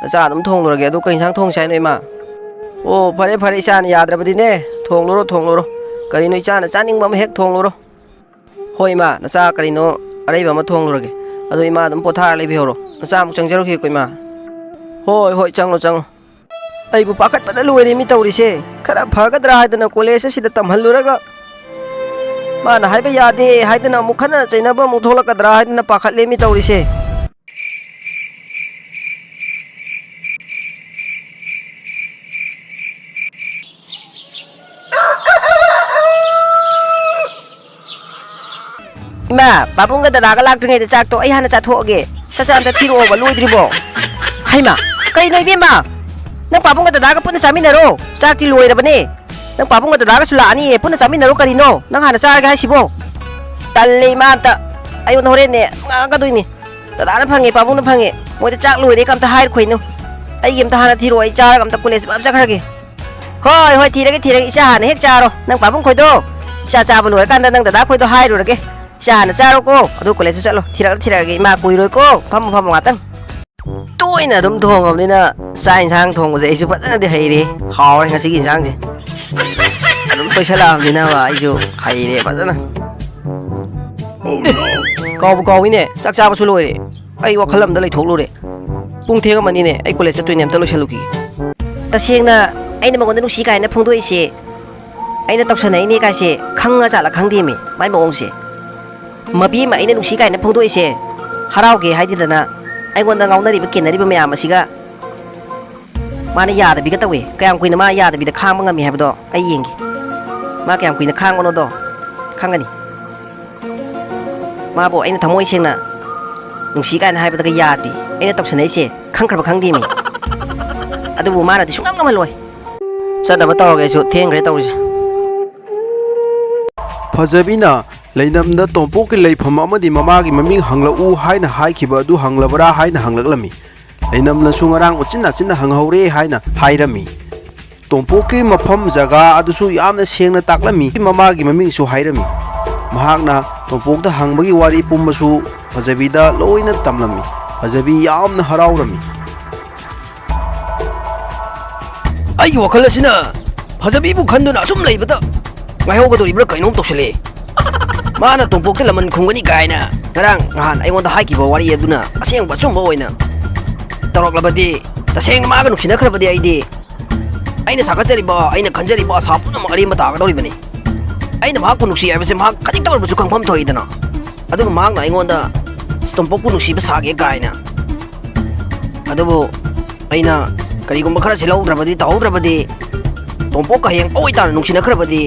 ꯅꯆꯥ ꯑꯗꯨꯝ ꯊꯣꯡꯂꯨꯔꯒꯦ꯫ ꯑꯗꯨ ꯀꯩ ꯏꯟꯁꯥꯡ ꯊꯣꯡꯁꯦ ꯍꯥꯏꯅꯣ ꯏꯃꯥ? ꯑꯣ, ꯐꯔꯦ, ꯐꯔꯦ, ꯏꯆꯥꯅ ꯌꯥꯗ꯭ꯔꯕꯗꯤꯅꯦ, ꯊꯣꯡꯂꯨꯔꯣ, ꯊꯣꯡꯂꯨꯔꯣ꯫ ꯀꯔꯤꯅꯣ ꯏꯆꯥꯅ ꯆꯥꯅꯤꯡꯕ ꯑꯃ ꯍꯦꯛ ꯊꯣꯡꯂꯨꯔꯣ꯫ ꯍꯣꯏ ꯏꯃꯥ, ꯅꯆꯥ ꯀꯔꯤꯅꯣ ꯑꯔꯩꯕ ꯑꯃ ꯊꯣꯡꯂꯨꯔꯒꯦ꯫ ꯑꯗꯣ ꯏꯃꯥ ꯑꯗꯨꯝ ꯄꯣꯊꯥꯔ ꯂꯩꯕꯤꯍꯧꯔꯣ꯫ ꯅꯆꯥ ꯑꯃꯨꯛ ꯆꯪꯖꯔꯨꯈꯤꯒꯦꯀꯣ ꯏꯃꯥ꯫ ꯍꯣꯏ, ꯍꯣꯏ, ꯆꯪꯂꯣ, ꯆꯪꯂꯣ꯫ ꯑꯩꯕꯨ ꯄꯥꯈꯠꯄꯗ ꯂꯣꯏꯔꯦ ꯃꯤ ꯇꯧꯔꯤꯁꯦ꯫ ꯈꯔ ꯐꯒꯗ꯭ꯔꯥ ꯍꯥꯏꯗꯅ ꯀꯣꯂꯦꯖ ꯑꯁꯤꯗ ꯇꯝꯍꯜꯂꯨꯔꯒ ꯃꯥꯅ ꯍꯥꯏꯕ ꯌꯥꯗꯦ ꯍꯥꯏꯗꯅ ꯑꯃꯨꯛ ꯈꯠꯅ ꯆꯩꯅꯕ ꯑꯃꯨꯛ ꯊꯣꯛꯂꯛꯀꯗ꯭ꯔꯥ ꯍꯥꯏꯗꯅ ꯄꯥꯈꯠꯂꯦ ꯃꯤ ꯇꯧꯔꯤꯁꯦ꯫ ꯄꯥꯕꯨꯡꯒ ꯗꯗꯥꯒ ꯂꯥꯛꯇ꯭ꯔꯤꯉꯩꯗ ꯆꯥꯛꯇꯣ ꯑꯩ ꯍꯥꯟꯅ ꯆꯥꯊꯣꯛꯑꯒꯦ꯫ ꯁꯠ ꯁꯠ ꯑꯝꯇ ꯊꯤꯔꯛꯑꯣꯕ, ꯂꯣꯏꯗ꯭ꯔꯤꯕꯣ? ꯍꯩꯃꯥ, ꯀꯩꯅꯣ ꯏꯕꯦꯝꯃ? ꯅꯪ ꯄꯥꯕꯨꯡꯒ ꯗꯗꯥꯒ ꯄꯨꯟꯅ ꯆꯥꯃꯤꯟꯅꯔꯣ꯫ ꯆꯥꯛꯇꯤ ꯂꯣꯏꯔꯕꯅꯦ꯫ ꯅꯪ ꯄꯥꯕꯨꯡꯒ ꯗꯗꯥꯒꯁꯨ ꯂꯥꯛꯑꯅꯤꯌꯦ, ꯄꯨꯟꯅ ꯆꯥꯃꯤꯟꯅꯔꯣ꯫ ꯀꯔꯤꯅꯣ ꯅꯪ ꯍꯥꯟꯅ ꯆꯥꯔꯒꯦ ꯍꯥꯏꯁꯤꯕꯣ? ꯇꯜꯂꯦ ꯏꯃꯥ, ꯑꯝꯇ꯫ ꯑꯩꯉꯣꯟꯗ ꯍꯣꯔꯦꯟꯅꯦ ꯉꯥꯡꯉꯛꯀꯗꯣꯏꯅꯤ꯫ ꯗꯗꯥꯅ ꯐꯪꯉꯦ, ꯄꯥꯕꯨꯡꯅ ꯐꯪꯉꯦ꯫ ꯃꯣꯏꯗ ꯆꯥꯛ ꯂꯣꯏꯔꯦꯒ ꯑꯝꯇ ꯍꯥꯏꯔꯨꯈꯣꯏꯅꯨ꯫ ꯑꯩꯒꯤ ꯑꯝꯇ ꯍꯥꯟꯅ ꯊꯤꯔꯛꯑꯣ, ꯑꯩ ꯆꯥꯔꯒ ꯑꯝꯇ ꯀꯣꯂꯦꯖ ꯄꯨꯂꯞ ꯆꯠꯈ꯭ꯔꯒꯦ꯫ ꯍꯣꯏ, ꯍꯣꯏ, ꯊꯤꯔꯒꯦ, ꯊꯤꯔꯒꯦ꯫ ꯏꯆꯥ ꯍꯥꯟꯅ ꯍꯦꯛ ꯆꯥꯔꯣ꯫ ꯅꯪ ꯄꯥꯕꯨꯡ ꯈꯣꯏꯗꯣ, ꯏꯆꯥ ꯆꯥꯕ ꯂꯣꯏꯔꯀꯥꯟꯗ ꯅꯪ ꯗꯗꯥ ꯈꯣꯏꯗꯣ ꯍꯥꯏꯔꯨꯔꯒꯦ꯫ ꯏꯆꯥ ꯍꯥꯟꯅ ꯆꯥꯔꯣꯀꯣ, ꯑꯗꯨ ꯀꯣꯂꯦꯖꯇ ꯆꯠꯂꯣ꯫ ꯊꯤꯔꯛꯑꯒ, ꯊꯤꯔꯛꯑꯒꯦ꯫ ꯏꯃꯥ ꯀꯨꯏꯔꯣꯏꯀꯣ, ꯐꯝꯃꯣ, ꯐꯝꯃꯣ ꯉꯥꯛꯇꯪ꯫ ꯇꯣꯏꯅ ꯑꯗꯨꯝ ꯊꯣꯡꯉꯕꯅꯤꯅ ꯆꯥꯛ ꯏꯟꯁꯥꯡ ꯊꯣꯡꯕꯁꯦ ꯑꯩꯁꯨ ꯐꯖꯅꯗꯤ ꯍꯩꯔꯦ꯫ ꯍꯥꯎꯔꯦ ꯉꯁꯤꯒꯤ ꯏꯟꯁꯥꯡꯁꯦ꯫ ꯑꯗꯨꯝ ꯇꯣꯏꯁꯜꯂꯛꯑꯕꯅꯤꯅꯕ ꯑꯩꯁꯨ ꯍꯩꯔꯦ ꯐꯖꯅ꯫ ꯀꯥꯎꯕꯨ ꯀꯥꯎꯏꯅꯦ, ꯆꯥꯛ ꯆꯥꯕꯁꯨ ꯂꯣꯏꯔꯦ꯫ ꯑꯩ ꯋꯥꯈꯜ ꯑꯃꯗ ꯂꯩꯊꯣꯛꯂꯨꯔꯦ꯫ ꯄꯨꯡ ꯊꯦꯡꯉꯝꯃꯅꯤꯅꯦ, ꯑꯩ ꯀꯣꯂꯦꯖ ꯆꯠꯇꯣꯏꯅꯦ, ꯑꯝꯇ ꯂꯣꯏꯁꯜꯂꯨꯈꯤꯒꯦ꯫ ꯇꯁꯦꯡꯅ ꯑꯩꯅ ꯃꯉꯣꯟꯗ ꯅꯨꯡꯁꯤ ꯀꯥꯏꯅ ꯐꯣꯡꯗꯣꯛꯏꯁꯦ, ꯑꯩꯅ ꯇꯧꯁꯟꯅꯩꯅꯦ ꯀꯥꯏꯁꯦ ꯈꯪꯉ ꯖꯥꯠꯂ ꯈꯪꯗꯦꯃꯤ, ꯃꯥꯏ ꯃꯑꯣꯡꯁꯦ꯫ ꯃꯄꯤ ꯑꯃ ꯑꯩꯅ ꯅꯨꯡꯁꯤ ꯀꯥꯏꯅ ꯐꯣꯡꯗꯣꯛꯏꯁꯦ, ꯍꯔꯥꯎꯒꯦ ꯍꯥꯏꯗꯦꯗꯅ ꯑꯩꯉꯣꯟꯗ ꯉꯥꯎꯅꯔꯤꯕ ꯀꯦꯟꯅꯔꯤꯕ ꯃꯌꯥꯝ ꯑꯁꯤꯒ ꯃꯥꯅ ꯌꯥꯗꯕꯤꯒ ꯇꯧꯋꯦ꯫ ꯀꯌꯥꯝ ꯀꯨꯏꯅ ꯃꯥ ꯌꯥꯗꯕꯤꯗ ꯈꯥꯡꯕ ꯉꯝꯃꯤ ꯍꯥꯏꯕꯗꯣ ꯑꯩ ꯌꯦꯡꯒꯦ꯫ ꯃꯥ ꯀꯌꯥꯝ ꯀꯨꯏꯅ ꯈꯥꯡꯕꯅꯣꯗꯣ ꯈꯪꯒꯅꯤ꯫ ꯃꯥꯕꯨ ꯑꯩꯅ ꯊꯃꯣꯏ ꯁꯦꯡꯅ ꯅꯨꯡꯁꯤ ꯀꯥꯏꯅ ꯍꯥꯏꯕꯗꯒ ꯌꯥꯗꯦ꯫ ꯑꯩꯅ ꯇꯧꯁꯟꯅꯩꯁꯦ ꯈꯪꯈ꯭ꯔꯕ ꯈꯪꯗꯦꯃꯤ꯫ ꯑꯗꯨꯕꯨ ꯃꯥꯅꯗꯤ ꯁꯨꯡꯉꯝ ꯉꯝꯍꯜꯂꯣꯏ꯫ ꯆꯠꯅꯕ ꯇꯧꯔꯒꯦ ꯑꯩꯁꯨ, ꯊꯦꯡꯈ꯭ꯔꯦ ꯇꯧꯔꯤꯁꯦ꯫ ꯐꯖꯕꯤꯅ ꯂꯩꯅꯝꯗ ꯇꯣꯝꯄꯣꯛꯀꯤ ꯂꯩꯐꯝ ꯑꯃꯗꯤ ꯃꯃꯥꯒꯤ ꯃꯃꯤꯡ ꯍꯪꯂꯛꯎ ꯍꯥꯏꯅ ꯍꯥꯏꯈꯤꯕ ꯑꯗꯨ ꯍꯪꯂꯕ꯭ꯔꯥ ꯍꯥꯏꯅ ꯍꯪꯂꯛꯂꯝꯃꯤ꯫ ꯂꯩꯅꯝꯅꯁꯨ ꯉꯔꯥꯡ ꯎꯆꯤꯟ ꯅꯥꯆꯤꯟꯅ ꯍꯪꯍꯧꯔꯦ ꯍꯥꯏꯅ ꯍꯥꯏꯔꯝꯃꯤ꯫ ꯇꯣꯝꯄꯣꯛꯀꯤ ꯃꯐꯝ ꯖꯒꯥ ꯑꯗꯨꯁꯨ ꯌꯥꯝꯅ ꯁꯦꯡꯅ ꯇꯥꯛꯂꯝꯃꯤ꯫ ꯃꯃꯥꯒꯤ ꯃꯃꯤꯡꯁꯨ ꯍꯥꯏꯔꯝꯃꯤ꯫ ꯃꯍꯥꯛꯅ ꯇꯣꯝꯄꯣꯛꯇ ꯍꯪꯕꯒꯤ ꯋꯥꯔꯤ ꯄꯨꯝꯕꯁꯨ ꯐꯖꯕꯤꯗ ꯂꯣꯏꯅ ꯇꯝꯂꯝꯃꯤ꯫ ꯐꯖꯕꯤ ꯌꯥꯝꯅ ꯍꯔꯥꯎꯔꯝꯃꯤ꯫ ꯑꯩꯒꯤ ꯋꯥꯈꯜ ꯑꯁꯤꯅ ꯐꯖꯕꯤꯕꯨ ꯈꯟꯗꯨꯅ ꯑꯁꯨꯝ ꯂꯩꯕꯗ ꯉꯥꯏꯍꯧꯒꯗꯧꯔꯤꯕ꯭ꯔꯥ ꯀꯩꯅꯣꯝ ꯇꯧꯁꯤꯜꯂꯛꯑꯦ꯫ ꯃꯥꯅ ꯇꯣꯝꯄꯣꯛꯇ ꯂꯃꯟ ꯈꯨꯝꯒꯅꯤ ꯀꯥꯏꯅ ꯉꯔꯥꯡ ꯅꯍꯥꯟ ꯑꯩꯉꯣꯟꯗ ꯍꯥꯏꯈꯤꯕ ꯋꯥꯔꯤ ꯑꯗꯨꯅ ꯑꯁꯦꯡꯕ ꯑꯆꯨꯝꯕ ꯑꯣꯏꯅ ꯇꯧꯔꯛꯂꯕꯗꯤ, ꯇꯁꯦꯡꯅ ꯃꯥꯒ ꯅꯨꯡꯁꯤꯅꯈ꯭ꯔꯕꯗꯤ ꯑꯩꯗꯤ, ꯑꯩꯅ ꯁꯥꯒꯠꯆꯔꯤꯕ, ꯑꯩꯅ ꯈꯟꯖꯔꯤꯕ ꯑꯁꯥ ꯄꯨꯝꯅꯃꯛ ꯑꯔꯦꯝꯕ ꯇꯥꯒꯗꯧꯔꯤꯕꯅꯤ꯫ ꯑꯩꯅ ꯃꯍꯥꯛꯄꯨ ꯅꯨꯡꯁꯤ ꯍꯥꯏꯕꯁꯦ ꯃꯍꯥꯛ ꯈꯖꯤꯛꯇ ꯑꯣꯏꯔꯕꯁꯨ ꯈꯪꯐꯝ ꯊꯣꯛꯏꯗꯅ꯫ ꯑꯗꯨꯒ ꯃꯍꯥꯛꯅ ꯑꯩꯉꯣꯟꯗ ꯇꯣꯝꯄꯣꯛꯄꯨ ꯅꯨꯡꯁꯤꯕ ꯁꯥꯒꯦ ꯀꯥꯏꯅ꯫ ꯑꯗꯨꯕꯨ ꯑꯩꯅ ꯀꯔꯤꯒꯨꯝꯕ ꯈꯔ ꯁꯤꯜꯍꯧꯗ꯭ꯔꯕꯗꯤ, ꯇꯧꯍꯧꯗ꯭ꯔꯕꯗꯤ, ꯇꯣꯝꯄꯣꯛꯀ ꯍꯌꯦꯡ ꯑꯣꯏ ꯇꯥꯅ ꯅꯨꯡꯁꯤꯅꯈ꯭ꯔꯕꯗꯤ,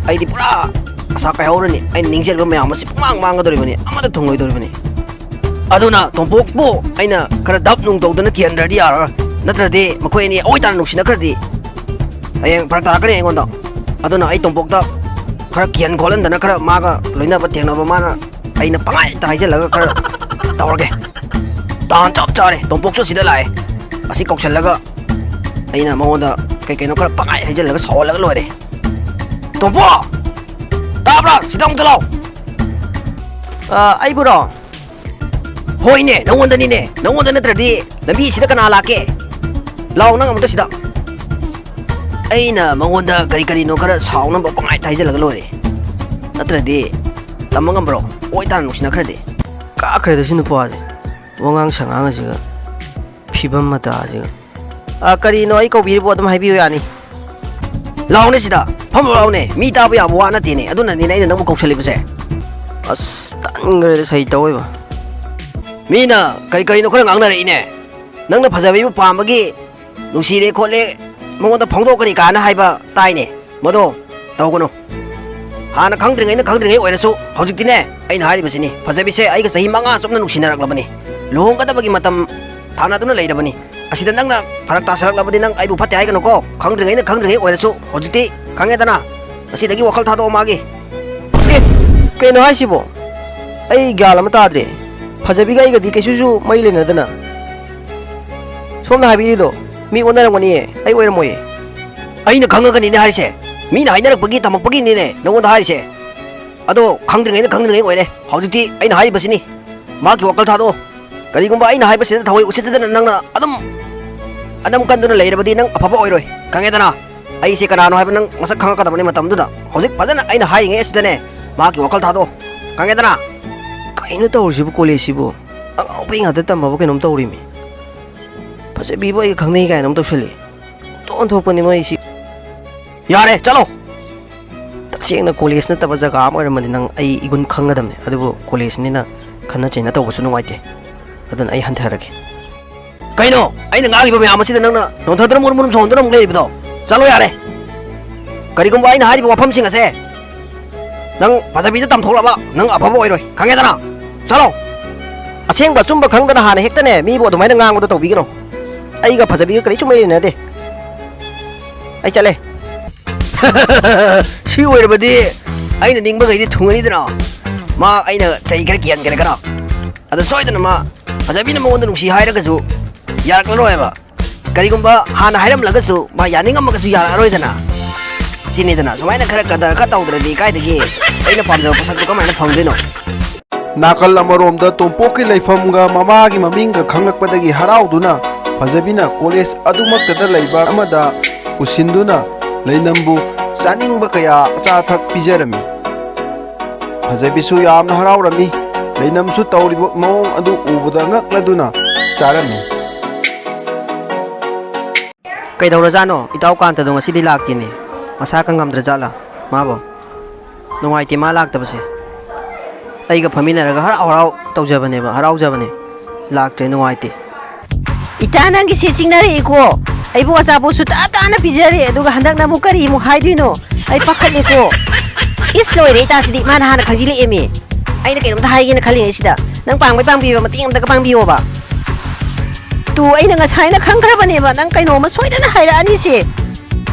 ꯑꯩꯗꯤ ꯄꯨꯔꯥ ꯑꯁꯥ ꯀꯥꯏꯍꯧꯔꯅꯤ꯫ ꯑꯩꯅ ꯅꯤꯡꯖꯔꯤꯕ ꯃꯌꯥꯝ ꯑꯁꯤ ꯄꯨꯡꯃꯥꯡ ꯃꯥꯡꯒꯗꯧꯔꯤꯕꯅꯤ, ꯑꯃꯠꯇ ꯊꯨꯡꯂꯣꯏꯗꯧꯔꯤꯕꯅꯤ꯫ ꯑꯗꯨꯅ ꯇꯣꯝꯄꯣꯛꯄꯨ ꯑꯩꯅ ꯈꯔ ꯗꯞ ꯅꯨꯡ ꯇꯧꯗꯅ ꯀꯤꯍꯟꯗ꯭ꯔꯗꯤ ꯌꯥꯔꯔꯣꯏ, ꯅꯠꯇ꯭ꯔꯗꯤ ꯃꯈꯣꯏ ꯑꯅꯤ ꯑꯑꯣꯏ ꯇꯥꯅ ꯅꯨꯡꯁꯤꯅꯈ꯭ꯔꯗꯤ ꯍꯌꯦꯡ ꯐꯔꯛ ꯇꯥꯔꯛꯀꯅꯤ ꯑꯩꯉꯣꯟꯗ꯫ ꯑꯗꯨꯅ ꯑꯩ ꯇꯣꯝꯄꯣꯛꯇ ꯈꯔ ꯀꯤꯍꯟ ꯈꯣꯠꯍꯟꯗꯅ, ꯈꯔ ꯃꯥꯒ ꯂꯣꯏꯅꯕ ꯊꯦꯡꯅꯕ ꯃꯥꯅ ꯑꯩꯅ ꯄꯪꯍꯥꯏꯇ ꯍꯥꯏꯖꯤꯜꯂꯒ ꯈꯔ ꯇꯧꯔꯒꯦ꯫ ꯇꯥꯟ ꯆꯞ ꯆꯥꯔꯦ, ꯇꯣꯝꯄꯣꯛꯁꯨ ꯁꯤꯗ ꯂꯥꯛꯑꯦ꯫ ꯑꯁꯤ ꯀꯧꯁꯜꯂꯒ ꯑꯩꯅ ꯃꯉꯣꯟꯗ ꯀꯩ ꯀꯩꯅꯣ ꯈꯔ ꯄꯪꯍꯥꯏ ꯍꯥꯏꯖꯤꯜꯂꯒ ꯁꯥꯎꯍꯜꯂꯒ ꯂꯣꯏꯔꯦ꯫ ꯇꯣꯝꯄꯣꯛ! ꯇꯥꯕ꯭ꯔꯥ? ꯁꯤꯗ ꯑꯃꯨꯛꯇ ꯂꯥꯎ꯫ ꯑ, ꯑꯩꯕꯨꯔꯣ? ꯍꯣꯏꯅꯦ, ꯅꯪꯉꯣꯟꯗꯅꯤꯅꯦ꯫ ꯅꯪꯉꯣꯟꯗ ꯅꯠꯇ꯭ꯔꯗꯤ ꯂꯝꯕꯤꯁꯤꯗ ꯀꯅꯥ ꯂꯥꯛꯀꯦ? ꯂꯥꯎ, ꯅꯪ ꯑꯃꯨꯛꯇ ꯁꯤꯗ꯫ ꯑꯩꯅ ꯃꯉꯣꯟꯗ ꯀꯔꯤ ꯀꯔꯤꯅꯣ ꯈꯔ ꯁꯥꯎꯅꯕ ꯄꯪꯍꯥꯏ ꯍꯥꯏꯖꯤꯜꯂꯒ ꯂꯣꯏꯔꯦ꯫ ꯅꯠꯇ꯭ꯔꯗꯤ ꯇꯝꯕ ꯉꯝꯕ꯭ꯔꯣ? ꯑꯣꯏ ꯇꯥꯅ ꯅꯨꯡꯁꯤꯅꯈ꯭ꯔꯗꯤ꯫ ꯀꯥꯈ꯭ꯔꯦꯗ ꯁꯤ ꯅꯨꯄꯥꯁꯦ꯫ ꯋꯥꯉꯥꯡ ꯁꯉꯥꯡ ꯑꯁꯤꯒ, ꯐꯤꯕꯝ ꯃꯇꯥ ꯑꯁꯤꯒ꯫ ꯑ, ꯀꯔꯤꯅꯣ ꯑꯩ ꯀꯧꯕꯤꯔꯤꯕꯣ? ꯑꯗꯨꯝ ꯍꯥꯏꯕꯤꯌꯨ ꯌꯥꯅꯤ꯫ ꯂꯥꯎꯅꯦ ꯁꯤꯗ, ꯐꯝꯃꯣ ꯂꯥꯎꯅꯦ꯫ ꯃꯤ ꯇꯥꯕ ꯌꯥꯕ ꯋꯥ ꯅꯠꯇꯦꯅꯦ, ꯑꯗꯨꯅꯅꯤꯅꯦ ꯑꯩꯅ ꯅꯪꯕꯨ ꯀꯧꯁꯜꯂꯤꯕꯁꯦ꯫ ꯑꯁ, ꯇꯟꯈ꯭ꯔꯦꯗ ꯁꯩꯇꯧ ꯑꯣꯏꯕ꯫ ꯃꯤꯅ ꯀꯔꯤ ꯀꯔꯤꯅꯣ ꯈꯔ ꯉꯥꯡꯅꯔꯛꯏꯅꯦ꯫ ꯅꯪꯅ ꯐꯖꯕꯤꯕꯨ ꯄꯥꯝꯕꯒꯤ, ꯅꯨꯡꯁꯤꯔꯦ ꯈꯣꯠꯂꯦ, ꯃꯉꯣꯟꯗ ꯐꯣꯡꯗꯣꯛꯀꯅꯤ ꯀꯥꯏꯅ ꯍꯥꯏꯕ ꯇꯥꯏꯅꯦ꯫ ꯃꯗꯣ ꯇꯧꯒꯅꯨ꯫ ꯍꯥꯟꯅ ꯈꯪꯗ꯭ꯔꯤꯉꯩꯅ ꯈꯪꯗ꯭ꯔꯤꯉꯩ ꯑꯣꯏꯔꯁꯨ, ꯍꯧꯖꯤꯛꯇꯤꯅꯦ, ꯑꯩꯅ ꯍꯥꯏꯔꯤꯕꯁꯤꯅꯤ, ꯐꯖꯕꯤꯁꯦ ꯑꯩꯒ ꯆꯍꯤ ꯃꯉꯥ ꯆꯨꯞꯅ ꯅꯨꯡꯁꯤꯅꯔꯛꯂꯕꯅꯤ, ꯂꯨꯍꯣꯡꯒꯗꯕꯒꯤ ꯃꯇꯝ ꯊꯥꯅꯗꯨꯅ ꯂꯩꯔꯕꯅꯤ꯫ ꯑꯁꯤꯗ ꯅꯪꯅ ꯐꯔꯛ ꯇꯥꯁꯜꯂꯛꯂꯕꯗꯤ ꯅꯪ ꯑꯩꯕꯨ ꯐꯠꯇꯦ ꯍꯥꯏꯒꯅꯨꯀꯣ꯫ ꯈꯪꯗ꯭ꯔꯤꯉꯩꯅ ꯈꯪꯗ꯭ꯔꯤꯉꯩ ꯑꯣꯏꯔꯁꯨ, ꯍꯧꯖꯤꯛꯇꯤ ꯈꯪꯉꯦꯗꯅ꯫ ꯉꯁꯤꯗꯒꯤ ꯋꯥꯈꯜ ꯊꯥꯗꯣꯛꯑꯣ ꯃꯥꯒꯤ꯫ ꯑꯦ, ꯀꯩꯅꯣ ꯍꯥꯏꯁꯤꯕꯣ? ꯑꯩ ꯒ꯭ꯌꯥꯟ ꯑꯃ ꯇꯥꯗ꯭ꯔꯦ꯫ ꯐꯖꯕꯤꯒ ꯑꯩꯒꯗꯤ ꯀꯩꯁꯨꯁꯨ ꯃꯔꯤ ꯂꯩꯅꯗꯅ꯫ ꯁꯣꯝꯅ ꯍꯥꯏꯕꯤꯔꯤꯗꯣ ꯃꯤ ꯑꯣꯟꯅꯔꯝꯒꯅꯤꯌꯦ, ꯑꯩ ꯑꯣꯏꯔꯝꯃꯣꯏꯌꯦ꯫ ꯑꯩꯅ ꯈꯪꯉꯒꯅꯤꯅꯦ ꯍꯥꯏꯔꯤꯁꯦ꯫ ꯃꯤꯅ ꯍꯥꯏꯅꯔꯛꯄꯒꯤ ꯇꯝꯃꯛꯄꯒꯤꯅꯤꯅꯦ ꯅꯉꯣꯟꯗ ꯍꯥꯏꯔꯤꯁꯦ꯫ ꯑꯗꯣ ꯈꯪꯗ꯭ꯔꯤꯉꯩꯅ ꯈꯪꯗ꯭ꯔꯤꯉꯩ ꯑꯣꯏꯔꯦ꯫ ꯍꯧꯖꯤꯛꯇꯤ ꯑꯩꯅ ꯍꯥꯏꯔꯤꯕꯁꯤꯅꯤ꯫ ꯃꯍꯥꯛꯀꯤ ꯋꯥꯈꯜ ꯊꯥꯗꯣꯛꯑꯣ꯫ ꯀꯔꯤꯒꯨꯝꯕ ꯑꯩꯅ ꯍꯥꯏꯕꯁꯤꯗ ꯊꯑꯣꯏ ꯎꯁꯤꯠꯇꯗꯅ ꯅꯪꯅ ꯑꯗꯨꯝ ꯑꯅꯝ ꯀꯟꯗꯨꯅ ꯂꯩꯔꯕꯗꯤ ꯅꯪ ꯑꯐꯕ ꯑꯣꯏꯔꯣꯏ꯫ ꯈꯪꯉꯦꯗꯅ? ꯑꯩꯁꯦ ꯀꯅꯥꯅꯣ ꯍꯥꯏꯕ ꯅꯪ ꯃꯁꯛ ꯈꯪꯉꯛꯀꯗꯕꯅꯤ ꯃꯇꯝꯗꯨꯗ꯫ ꯍꯧꯖꯤꯛ ꯐꯖꯅ ꯑꯩꯅ ꯍꯥꯏꯔꯤꯉꯩ ꯑꯁꯤꯗꯅꯦ ꯃꯍꯥꯛꯀꯤ ꯋꯥꯈꯜ ꯊꯥꯗꯣꯛꯑꯣ꯫ ꯈꯪꯉꯦꯗꯅ? ꯀꯩꯅꯣ ꯇꯧꯔꯤꯁꯤꯕꯨ ꯀꯣꯂꯦꯖꯁꯤꯕꯨ? ꯑꯉꯥꯎꯕꯤ ꯉꯥꯛꯇ ꯇꯝꯕꯕꯨ ꯀꯩꯅꯣꯝ ꯇꯧꯔꯤꯃꯤ꯫ ꯐꯖꯕꯤꯕꯨ ꯑꯩꯒ ꯈꯪꯅꯩ ꯀꯥꯏꯅ ꯑꯃꯨꯛ ꯇꯧꯁꯜꯂꯤ꯫ ꯑꯣꯟꯊꯣꯛ ꯑꯣꯟꯊꯣꯛꯄꯅꯤ ꯃꯣꯏꯁꯤ꯫ ꯌꯥꯔꯦ, ꯆꯠꯂꯣ! ꯇꯁꯦꯡꯅ ꯀꯣꯂꯦꯖ ꯅꯠꯇꯕ ꯖꯒꯥ ꯑꯃ ꯑꯣꯏꯔꯝꯃꯗꯤ ꯅꯪ ꯑꯩ ꯏꯒꯨꯟ ꯈꯪꯒꯗꯕꯅꯦ꯫ ꯑꯗꯨꯕꯨ ꯀꯣꯂꯦꯖꯅꯤꯅ ꯈꯠꯅ ꯆꯩꯅ ꯇꯧꯕꯁꯨ ꯅꯨꯡꯉꯥꯏꯇꯦ꯫ ꯑꯗꯨꯅ ꯑꯩ ꯍꯟꯊꯔꯒꯦ꯫ ꯀꯩꯅꯣ? ꯑꯩꯅ ꯉꯥꯡꯉꯤꯕ ꯃꯌꯥꯝ ꯑꯁꯤꯗ ꯅꯪꯅ ꯅꯣꯟꯊꯗꯨꯅ ꯃꯨꯔꯨꯝ ꯃꯨꯔꯨꯝ ꯁꯣꯟꯗꯨꯅ ꯑꯃꯨꯛ ꯂꯩꯔꯤꯕꯗꯣ? ꯆꯠꯂꯣ ꯌꯥꯔꯦ꯫ ꯀꯔꯤꯒꯨꯝꯕ ꯑꯩꯅ ꯍꯥꯏꯔꯤꯕ ꯋꯥꯐꯝꯁꯤꯡ ꯑꯁꯦ ꯅꯪ ꯐꯖꯕꯤꯗ ꯇꯝꯊꯣꯛꯂꯕ ꯅꯪ ꯑꯐꯕ ꯑꯣꯏꯔꯣꯏ, ꯈꯪꯉꯦꯗꯅ? ꯆꯠꯂꯣ꯫ ꯑꯁꯦꯡꯕ ꯑꯆꯨꯝꯕ ꯈꯪꯗꯅ ꯍꯥꯟꯅ ꯍꯦꯛꯇꯅꯦ ꯃꯤꯕꯨ ꯑꯗꯨꯃꯥꯏꯅ ꯉꯥꯡꯕꯗꯣ ꯇꯧꯕꯤꯒꯅꯨ꯫ ꯑꯩꯒ ꯐꯖꯕꯤꯒ ꯀꯔꯤꯁꯨ ꯃꯔꯤ ꯂꯩꯅꯗꯦ꯫ ꯑꯩ ꯆꯠꯂꯦ꯫ ꯁꯤ ꯑꯣꯏꯔꯕꯗꯤ ꯑꯩꯅ ꯅꯤꯡꯕꯈꯩꯗꯤ ꯊꯨꯡꯉꯅꯤꯗꯅ꯫ ꯃꯥ ꯑꯩꯅ ꯆꯍꯤ ꯈꯔ ꯀꯤꯍꯟꯈ꯭ꯔꯦ ꯈꯔ꯫ ꯑꯗꯣ ꯁꯣꯏꯗꯅ ꯃꯥ ꯐꯖꯕꯤꯅ ꯃꯉꯣꯟꯗ ꯅꯨꯡꯁꯤ ꯍꯥꯏꯔꯒꯁꯨ ꯌꯥꯔꯛꯂꯔꯣꯏꯕ꯫ ꯀꯔꯤꯒꯨꯝꯕ ꯍꯥꯟꯅ ꯍꯥꯏꯔꯝꯂꯒꯁꯨ ꯃꯥ ꯌꯥꯅꯤꯡꯉꯝꯃꯒꯁꯨ ꯌꯥꯔꯛꯑꯔꯣꯏꯗꯅ꯫ ꯁꯤꯅꯤꯗꯅ, ꯁꯨꯃꯥꯏꯅ ꯈꯔ ꯀꯗꯔ ꯈꯔ ꯇꯧꯗ꯭ꯔꯗꯤ ꯀꯥꯏꯗꯒꯤ ꯑꯩꯅ ꯄꯥꯝꯖꯕ ꯄꯣꯠꯁꯛꯇꯣ ꯀꯃꯥꯏꯅ ꯐꯪꯗꯣꯏꯅꯣ? ꯅꯥꯀꯜ ꯑꯃꯔꯣꯝꯗ ꯇꯣꯝꯄꯣꯛꯀꯤ ꯂꯩꯐꯝꯒ ꯃꯃꯥꯒꯤ ꯃꯃꯤꯡꯒ ꯈꯪꯂꯛꯄꯗꯒꯤ ꯍꯔꯥꯎꯗꯨꯅ ꯐꯖꯕꯤꯅ ꯀꯣꯂꯦꯖ ꯑꯗꯨꯃꯛꯇꯗ ꯂꯩꯕ ꯑꯃꯗ ꯄꯨꯁꯤꯟꯗꯨꯅ ꯂꯩꯅꯝꯕꯨ ꯆꯥꯅꯤꯡꯕ ꯀꯌꯥ ꯑꯆꯥ ꯑꯊꯛ ꯄꯤꯖꯔꯝꯃꯤ꯫ ꯐꯖꯕꯤꯁꯨ ꯌꯥꯝꯅ ꯍꯔꯥꯎꯔꯝꯃꯤ꯫ ꯂꯩꯅꯝꯁꯨ ꯇꯧꯔꯤꯕ ꯃꯑꯣꯡ ꯑꯗꯨ ꯎꯕꯗ ꯉꯛꯂꯗꯨꯅ ꯆꯥꯔꯝꯃꯤ꯫ ꯀꯩꯗꯧꯔꯖꯥꯠꯅꯣ? ꯏꯇꯥꯎ ꯀꯥꯟꯇꯗꯣ ꯉꯁꯤꯗꯤ ꯂꯥꯛꯇꯦꯅꯦ꯫ ꯃꯁꯥ ꯈꯪ ꯉꯝꯗ꯭ꯔꯖꯥꯠꯂꯥ ꯃꯥꯕꯣ? ꯅꯨꯡꯉꯥꯏꯇꯦ ꯃꯥ ꯂꯥꯛꯇꯕꯁꯦ꯫ ꯑꯩꯒ ꯐꯝꯃꯤꯟꯅꯔꯒ ꯍꯔꯥꯎ ꯍꯔꯥꯎ ꯇꯧꯖꯕꯅꯦꯕ, ꯍꯔꯥꯎꯖꯕꯅꯦ꯫ ꯂꯥꯛꯇ꯭ꯔꯦ, ꯅꯨꯡꯉꯥꯏꯇꯦ꯫ ꯏꯇꯥ, ꯅꯪꯒꯤꯁꯦ ꯆꯤꯡꯅꯔꯛꯏꯀꯣ꯫ ꯑꯩꯕꯨ ꯑꯆꯥꯄꯣꯠꯁꯨ ꯇꯥ ꯇꯥꯅ ꯄꯤꯖꯔꯦ, ꯑꯗꯨꯒ ꯍꯟꯗꯛꯅ ꯑꯃꯨꯛ ꯀꯔꯤ ꯑꯃꯨꯛ ꯍꯥꯏꯗꯣꯏꯅꯣ? ꯑꯩ ꯄꯥꯈꯠꯂꯦꯀꯣ꯫ ꯏꯁ, ꯂꯣꯏꯔꯦ ꯏꯇꯥꯁꯤꯗꯤ, ꯃꯥꯅ ꯍꯥꯟꯅ ꯈꯪꯖꯤꯜꯂꯛꯑꯦꯃꯤ꯫ ꯑꯩꯅ ꯀꯩꯅꯣꯝꯇ ꯍꯥꯏꯒꯦꯅ ꯈꯜꯂꯤꯉꯩꯁꯤꯗ ꯅꯪ ꯄꯥꯡꯕꯩ ꯄꯥꯡꯕꯤꯕ ꯃꯇꯦꯡ ꯑꯝꯇꯒ ꯄꯥꯡꯕꯤꯌꯣꯕ꯫ ꯇꯨ, ꯑꯩꯅ ꯉꯁꯥꯏꯅ ꯈꯪꯈ꯭ꯔꯕꯅꯦꯕ ꯅꯪ ꯀꯩꯅꯣꯝꯃ ꯁꯣꯏꯗꯅ ꯍꯥꯏꯔꯛꯑꯅꯤꯁꯦ꯫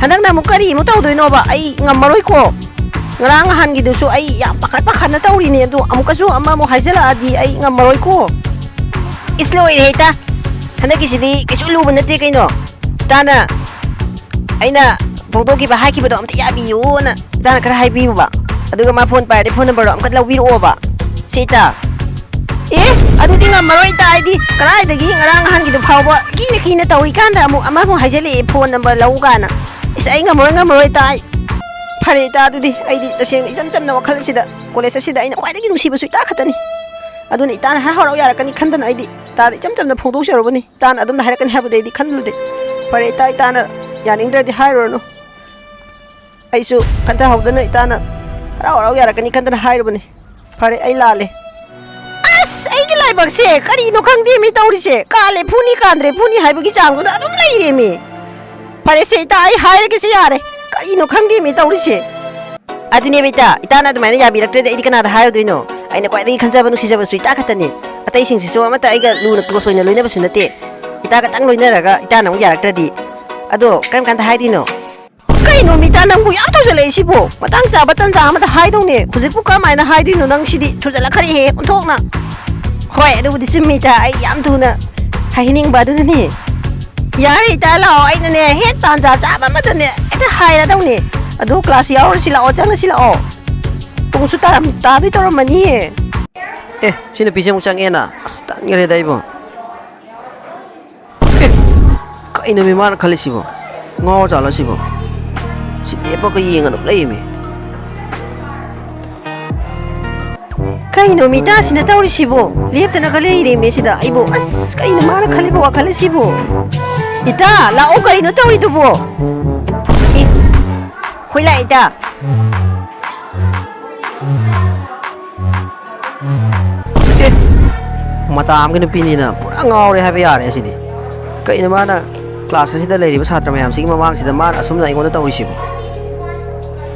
ꯍꯟꯗꯛꯅ ꯑꯃꯨꯛ ꯀꯔꯤ ꯑꯃꯨꯛ ꯇꯧꯗꯣꯏꯅꯣꯕ? ꯑꯩ ꯉꯝꯃꯔꯣꯏꯀꯣ꯫ ꯉꯔꯥꯡ ꯅꯍꯥꯟꯒꯤꯗꯨꯁꯨ ꯑꯩ ꯌꯥꯝ ꯄꯥꯈꯠ ꯄꯥꯈꯠꯅ ꯇꯧꯔꯤꯅꯦ, ꯑꯗꯣ ꯑꯃꯨꯛꯀꯁꯨ ꯑꯃꯃꯨꯛ ꯍꯥꯏꯖꯜꯂꯛꯑꯗꯤ ꯑꯩ ꯉꯝꯃꯔꯣꯏꯀꯣ꯫ ꯏꯁ, ꯂꯣꯏꯔꯦ ꯍꯦꯛꯇ꯫ ꯍꯟꯗꯛꯀꯤꯁꯤꯗꯤ ꯀꯩꯁꯨ ꯂꯨꯕ ꯅꯠꯇꯦ ꯀꯩꯅꯣ꯫ ꯏꯇꯥꯅ, ꯑꯩꯅ ꯐꯣꯡꯗꯣꯛꯈꯤꯕ ꯍꯥꯏꯈꯤꯕꯗꯣ ꯑꯝꯇ ꯌꯥꯕꯤꯌꯨꯅ ꯏꯇꯥꯅ ꯈꯔ ꯍꯥꯏꯕꯤꯌꯨꯕ꯫ ꯑꯗꯨꯒ ꯃꯥ ꯐꯣꯟ ꯄꯥꯏꯔꯗꯤ ꯐꯣꯟ ꯅꯝꯕꯔꯗꯣ ꯑꯃꯨꯛꯀ ꯂꯧꯕꯤꯔꯛꯑꯣꯕ꯫ ꯁꯤ ꯏꯇꯥ꯫ ꯑꯦ, ꯑꯗꯨꯗꯤ ꯉꯝꯃꯔꯣꯏ ꯏꯇꯥ, ꯑꯩꯗꯤ ꯀꯗꯥꯏꯗꯒꯤ ꯉꯔꯥꯡ ꯅꯍꯥꯟꯒꯤꯗꯨ ꯐꯥꯎꯕ ꯀꯤꯅ ꯀꯤꯅ ꯇꯧꯔꯤꯀꯥꯟꯗ ꯑꯃꯨꯛ ꯑꯃꯃꯨꯛ ꯍꯥꯏꯖꯜꯂꯛꯑꯦ ꯐꯣꯟ ꯅꯝꯕꯔ ꯂꯧ ꯀꯥꯏꯅ꯫ ꯏꯁ, ꯑꯩ ꯉꯝꯃꯔꯣꯏ, ꯉꯝꯃꯔꯣꯏ ꯏꯇꯥ, ꯑꯩ꯫ ꯐꯔꯦ ꯏꯇꯥ, ꯑꯗꯨꯗꯤ ꯑꯩꯗꯤ ꯇꯁꯦꯡꯅ ꯏꯆꯝ ꯆꯝꯅ ꯋꯥꯈꯜꯁꯤꯗ ꯀꯣꯂꯦꯖ ꯑꯁꯤꯗ ꯑꯩꯅ ꯈ꯭ꯋꯥꯏꯗꯒꯤ ꯅꯨꯡꯁꯤꯕꯁꯨ ꯏꯇꯥ ꯈꯛꯇꯅꯤ꯫ ꯑꯗꯨꯅ ꯏꯇꯥꯅ ꯍꯔꯥꯎ ꯍꯔꯥꯎ ꯌꯥꯔꯛꯀꯅꯤ ꯈꯟꯗꯅ ꯑꯩꯗꯤ ꯏꯇꯥꯗ ꯏꯆꯝ ꯆꯝꯅ ꯐꯣꯡꯗꯣꯛꯆꯔꯨꯕꯅꯤ꯫ ꯏꯇꯥꯅ ꯑꯗꯨꯝꯅ ꯍꯥꯏꯔꯛꯀꯅꯤ ꯍꯥꯏꯕꯗꯤ ꯑꯩꯗꯤ ꯈꯜꯂꯨꯗꯦ꯫ ꯐꯔꯦ ꯏꯇꯥ, ꯏꯇꯥꯅ ꯌꯥꯅꯤꯡꯗ꯭ꯔꯗꯤ ꯍꯥꯏꯔꯨꯔꯅꯨ꯫ ꯑꯩꯁꯨ ꯈꯟꯊꯍꯧꯗꯅ ꯏꯇꯥꯅ ꯍꯔꯥꯎ ꯍꯔꯥꯎ ꯌꯥꯔꯛꯀꯅꯤ ꯈꯟꯗꯅ ꯍꯥꯏꯔꯨꯕꯅꯤ꯫ ꯐꯔꯦ, ꯑꯩ ꯂꯥꯜꯂꯦ꯫ ꯑꯁ, ꯑꯩꯒꯤ ꯂꯥꯏꯕꯛꯁꯦ ꯀꯔꯤꯅꯣ ꯈꯪꯗꯦ ꯃꯤ ꯇꯧꯔꯤꯁꯦ꯫ ꯀꯥꯜꯂꯦ ꯐꯨꯅꯤ, ꯀꯥꯟꯗ꯭ꯔꯦ ꯐꯨꯅꯤ ꯍꯥꯏꯕꯒꯤ ꯆꯥꯡꯗꯨꯗ ꯑꯗꯨꯝ ꯂꯩꯔꯦꯃꯤ꯫ ꯐꯔꯦꯁꯦ ꯏꯇꯥ, ꯑꯩ ꯍꯥꯏꯔꯒꯦꯁꯦ ꯌꯥꯔꯦ꯫ ꯀꯔꯤꯅꯣ ꯈꯪꯗꯦ ꯃꯤ ꯇꯧꯔꯤꯁꯦ꯫ ꯑꯗꯨꯅꯦꯕ ꯏꯇꯥ, ꯏꯇꯥꯅ ꯑꯗꯨꯃꯥꯏꯅ ꯌꯥꯕꯤꯔꯛꯇ꯭ꯔꯗꯤ ꯑꯩꯗꯤ ꯀꯅꯥꯗ ꯍꯥꯏꯔꯨꯗꯣꯏꯅꯣ? ꯑꯩꯅ ꯈ꯭ꯋꯥꯏꯗꯒꯤ ꯈꯟꯖꯕ ꯅꯨꯡꯁꯤꯖꯕꯁꯨ ꯏꯇꯥ ꯈꯛꯇꯅꯤ꯫ ꯑꯇꯩꯁꯤꯡꯁꯤꯁꯨ ꯑꯃꯠꯇ ꯑꯩꯒ ꯂꯨꯅ close ꯑꯣꯏꯅ ꯂꯣꯏꯅꯕꯁꯨ ꯅꯠꯇꯦ꯫ ꯏꯇꯥ ꯈꯛꯇꯪ ꯂꯣꯏꯅꯔꯒ ꯏꯇꯥꯅ ꯑꯃꯨꯛ ꯌꯥꯔꯛꯇ꯭ꯔꯗꯤ꯫ ꯑꯗꯣ ꯀꯔꯝ ꯀꯥꯟꯗ ꯍꯥꯏꯗꯣꯏꯅꯣ? ꯀꯩꯅꯣ ꯃꯤꯇꯥ, ꯅꯪꯕꯨ ꯌꯥꯝ ꯊꯨꯖꯜꯂꯛꯏꯁꯤꯕꯣ? ꯃꯇꯥꯡ ꯆꯥꯕ ꯇꯟꯖꯥ ꯑꯃꯗ ꯍꯥꯏꯗꯧꯅꯦ꯫ ꯍꯧꯖꯤꯛꯄꯨ ꯀꯔꯝꯍꯥꯏꯅ ꯍꯥꯏꯗꯣꯏꯅꯣ? ꯅꯪ ꯁꯤꯗꯤ ꯊꯨꯖꯜꯂꯛꯈ꯭ꯔꯦꯍꯦ ꯑꯣꯟꯊꯣꯛꯅ꯫ ꯍꯣꯏ, ꯑꯗꯨꯕꯨꯗꯤ ꯆꯨꯝꯃꯤ ꯏꯇꯥ, ꯑꯩ ꯌꯥꯝ ꯊꯨꯅ ꯍꯥꯏꯍꯟꯅꯤꯡꯕ ꯑꯗꯨꯅꯅꯦ꯫ ꯌꯥꯔꯦ ꯏꯇꯥ, ꯂꯥꯛꯑꯣ, ꯑꯩꯅꯅꯦ ꯍꯦꯛ ꯇꯥꯟꯖꯥ ꯆꯥꯕ ꯑꯃꯗꯅꯦ ꯍꯦꯛꯇ ꯍꯥꯏꯔꯗꯧꯅꯦ꯫ ꯑꯗꯣ class ꯌꯥꯎꯔꯁꯤ ꯂꯥꯛꯑꯣ, ꯆꯪꯉꯁꯤ ꯂꯥꯛꯑꯣ꯫ ꯄꯨꯡꯁꯨ ꯇꯥꯔꯝ-, ꯇꯥꯗꯣꯏ ꯇꯧꯔꯝꯃꯅꯤꯌꯦ꯫ ꯑꯦ, ꯁꯤ ꯅꯨꯄꯤꯁꯦ ꯑꯃꯨꯛ ꯆꯪꯉꯛꯑꯦꯅ꯫ ꯑꯁ, ꯇꯟꯈ꯭ꯔꯦꯗ ꯑꯩꯕꯨ꯫ ꯑꯦ, ꯀꯩꯅꯣꯃꯤ ꯃꯥꯅ ꯈꯜꯂꯤꯁꯤꯕꯣ? ꯉꯥꯎꯔ ꯖꯥꯠꯂꯣ ꯁꯤꯕꯣ? ꯁꯤ ꯂꯦꯞꯄꯒ ꯌꯦꯡꯉ ꯑꯗꯨꯝ ꯂꯩꯌꯦꯃꯤ꯫ ꯀꯩꯅꯣ ꯃꯤꯇꯥꯁꯤꯅ ꯇꯧꯔꯤꯁꯤꯕꯣ? ꯂꯦꯞꯇꯅꯒ ꯂꯩꯔꯦꯃꯤ ꯁꯤꯗ꯫ ꯑꯩꯕꯨ, ꯑꯁ, ꯀꯩꯅꯣ ꯃꯥꯅ ꯈꯜꯂꯤꯕ ꯋꯥꯈꯜ ꯑꯁꯤꯕꯣ? ꯏꯇꯥ, ꯂꯥꯛꯑꯣ, ꯀꯩꯅꯣ ꯇꯧꯔꯤꯗꯨꯕꯣ? ꯑꯦ, ꯍꯣꯏ ꯂꯥꯛꯑꯦ ꯏꯇꯥ꯫ ꯑꯦ, ꯃꯇꯥ ꯑꯃꯒꯤ ꯅꯨꯄꯤꯅꯤꯅ ꯄꯨꯔꯥ ꯉꯥꯎꯔꯦ ꯍꯥꯏꯕ ꯌꯥꯔꯦ ꯑꯁꯤꯗꯤ꯫ ꯀꯩꯅꯣ ꯃꯥꯅ class ꯑꯁꯤꯗ ꯂꯩꯔꯤꯕ ꯁꯥꯇ꯭ꯔ ꯃꯌꯥꯝꯁꯤꯒꯤ ꯃꯃꯥꯡꯁꯤꯗ ꯃꯥꯅ ꯑꯁꯨꯝꯅ ꯑꯩꯉꯣꯟꯗ ꯇꯧꯔꯤꯁꯤꯕꯣ?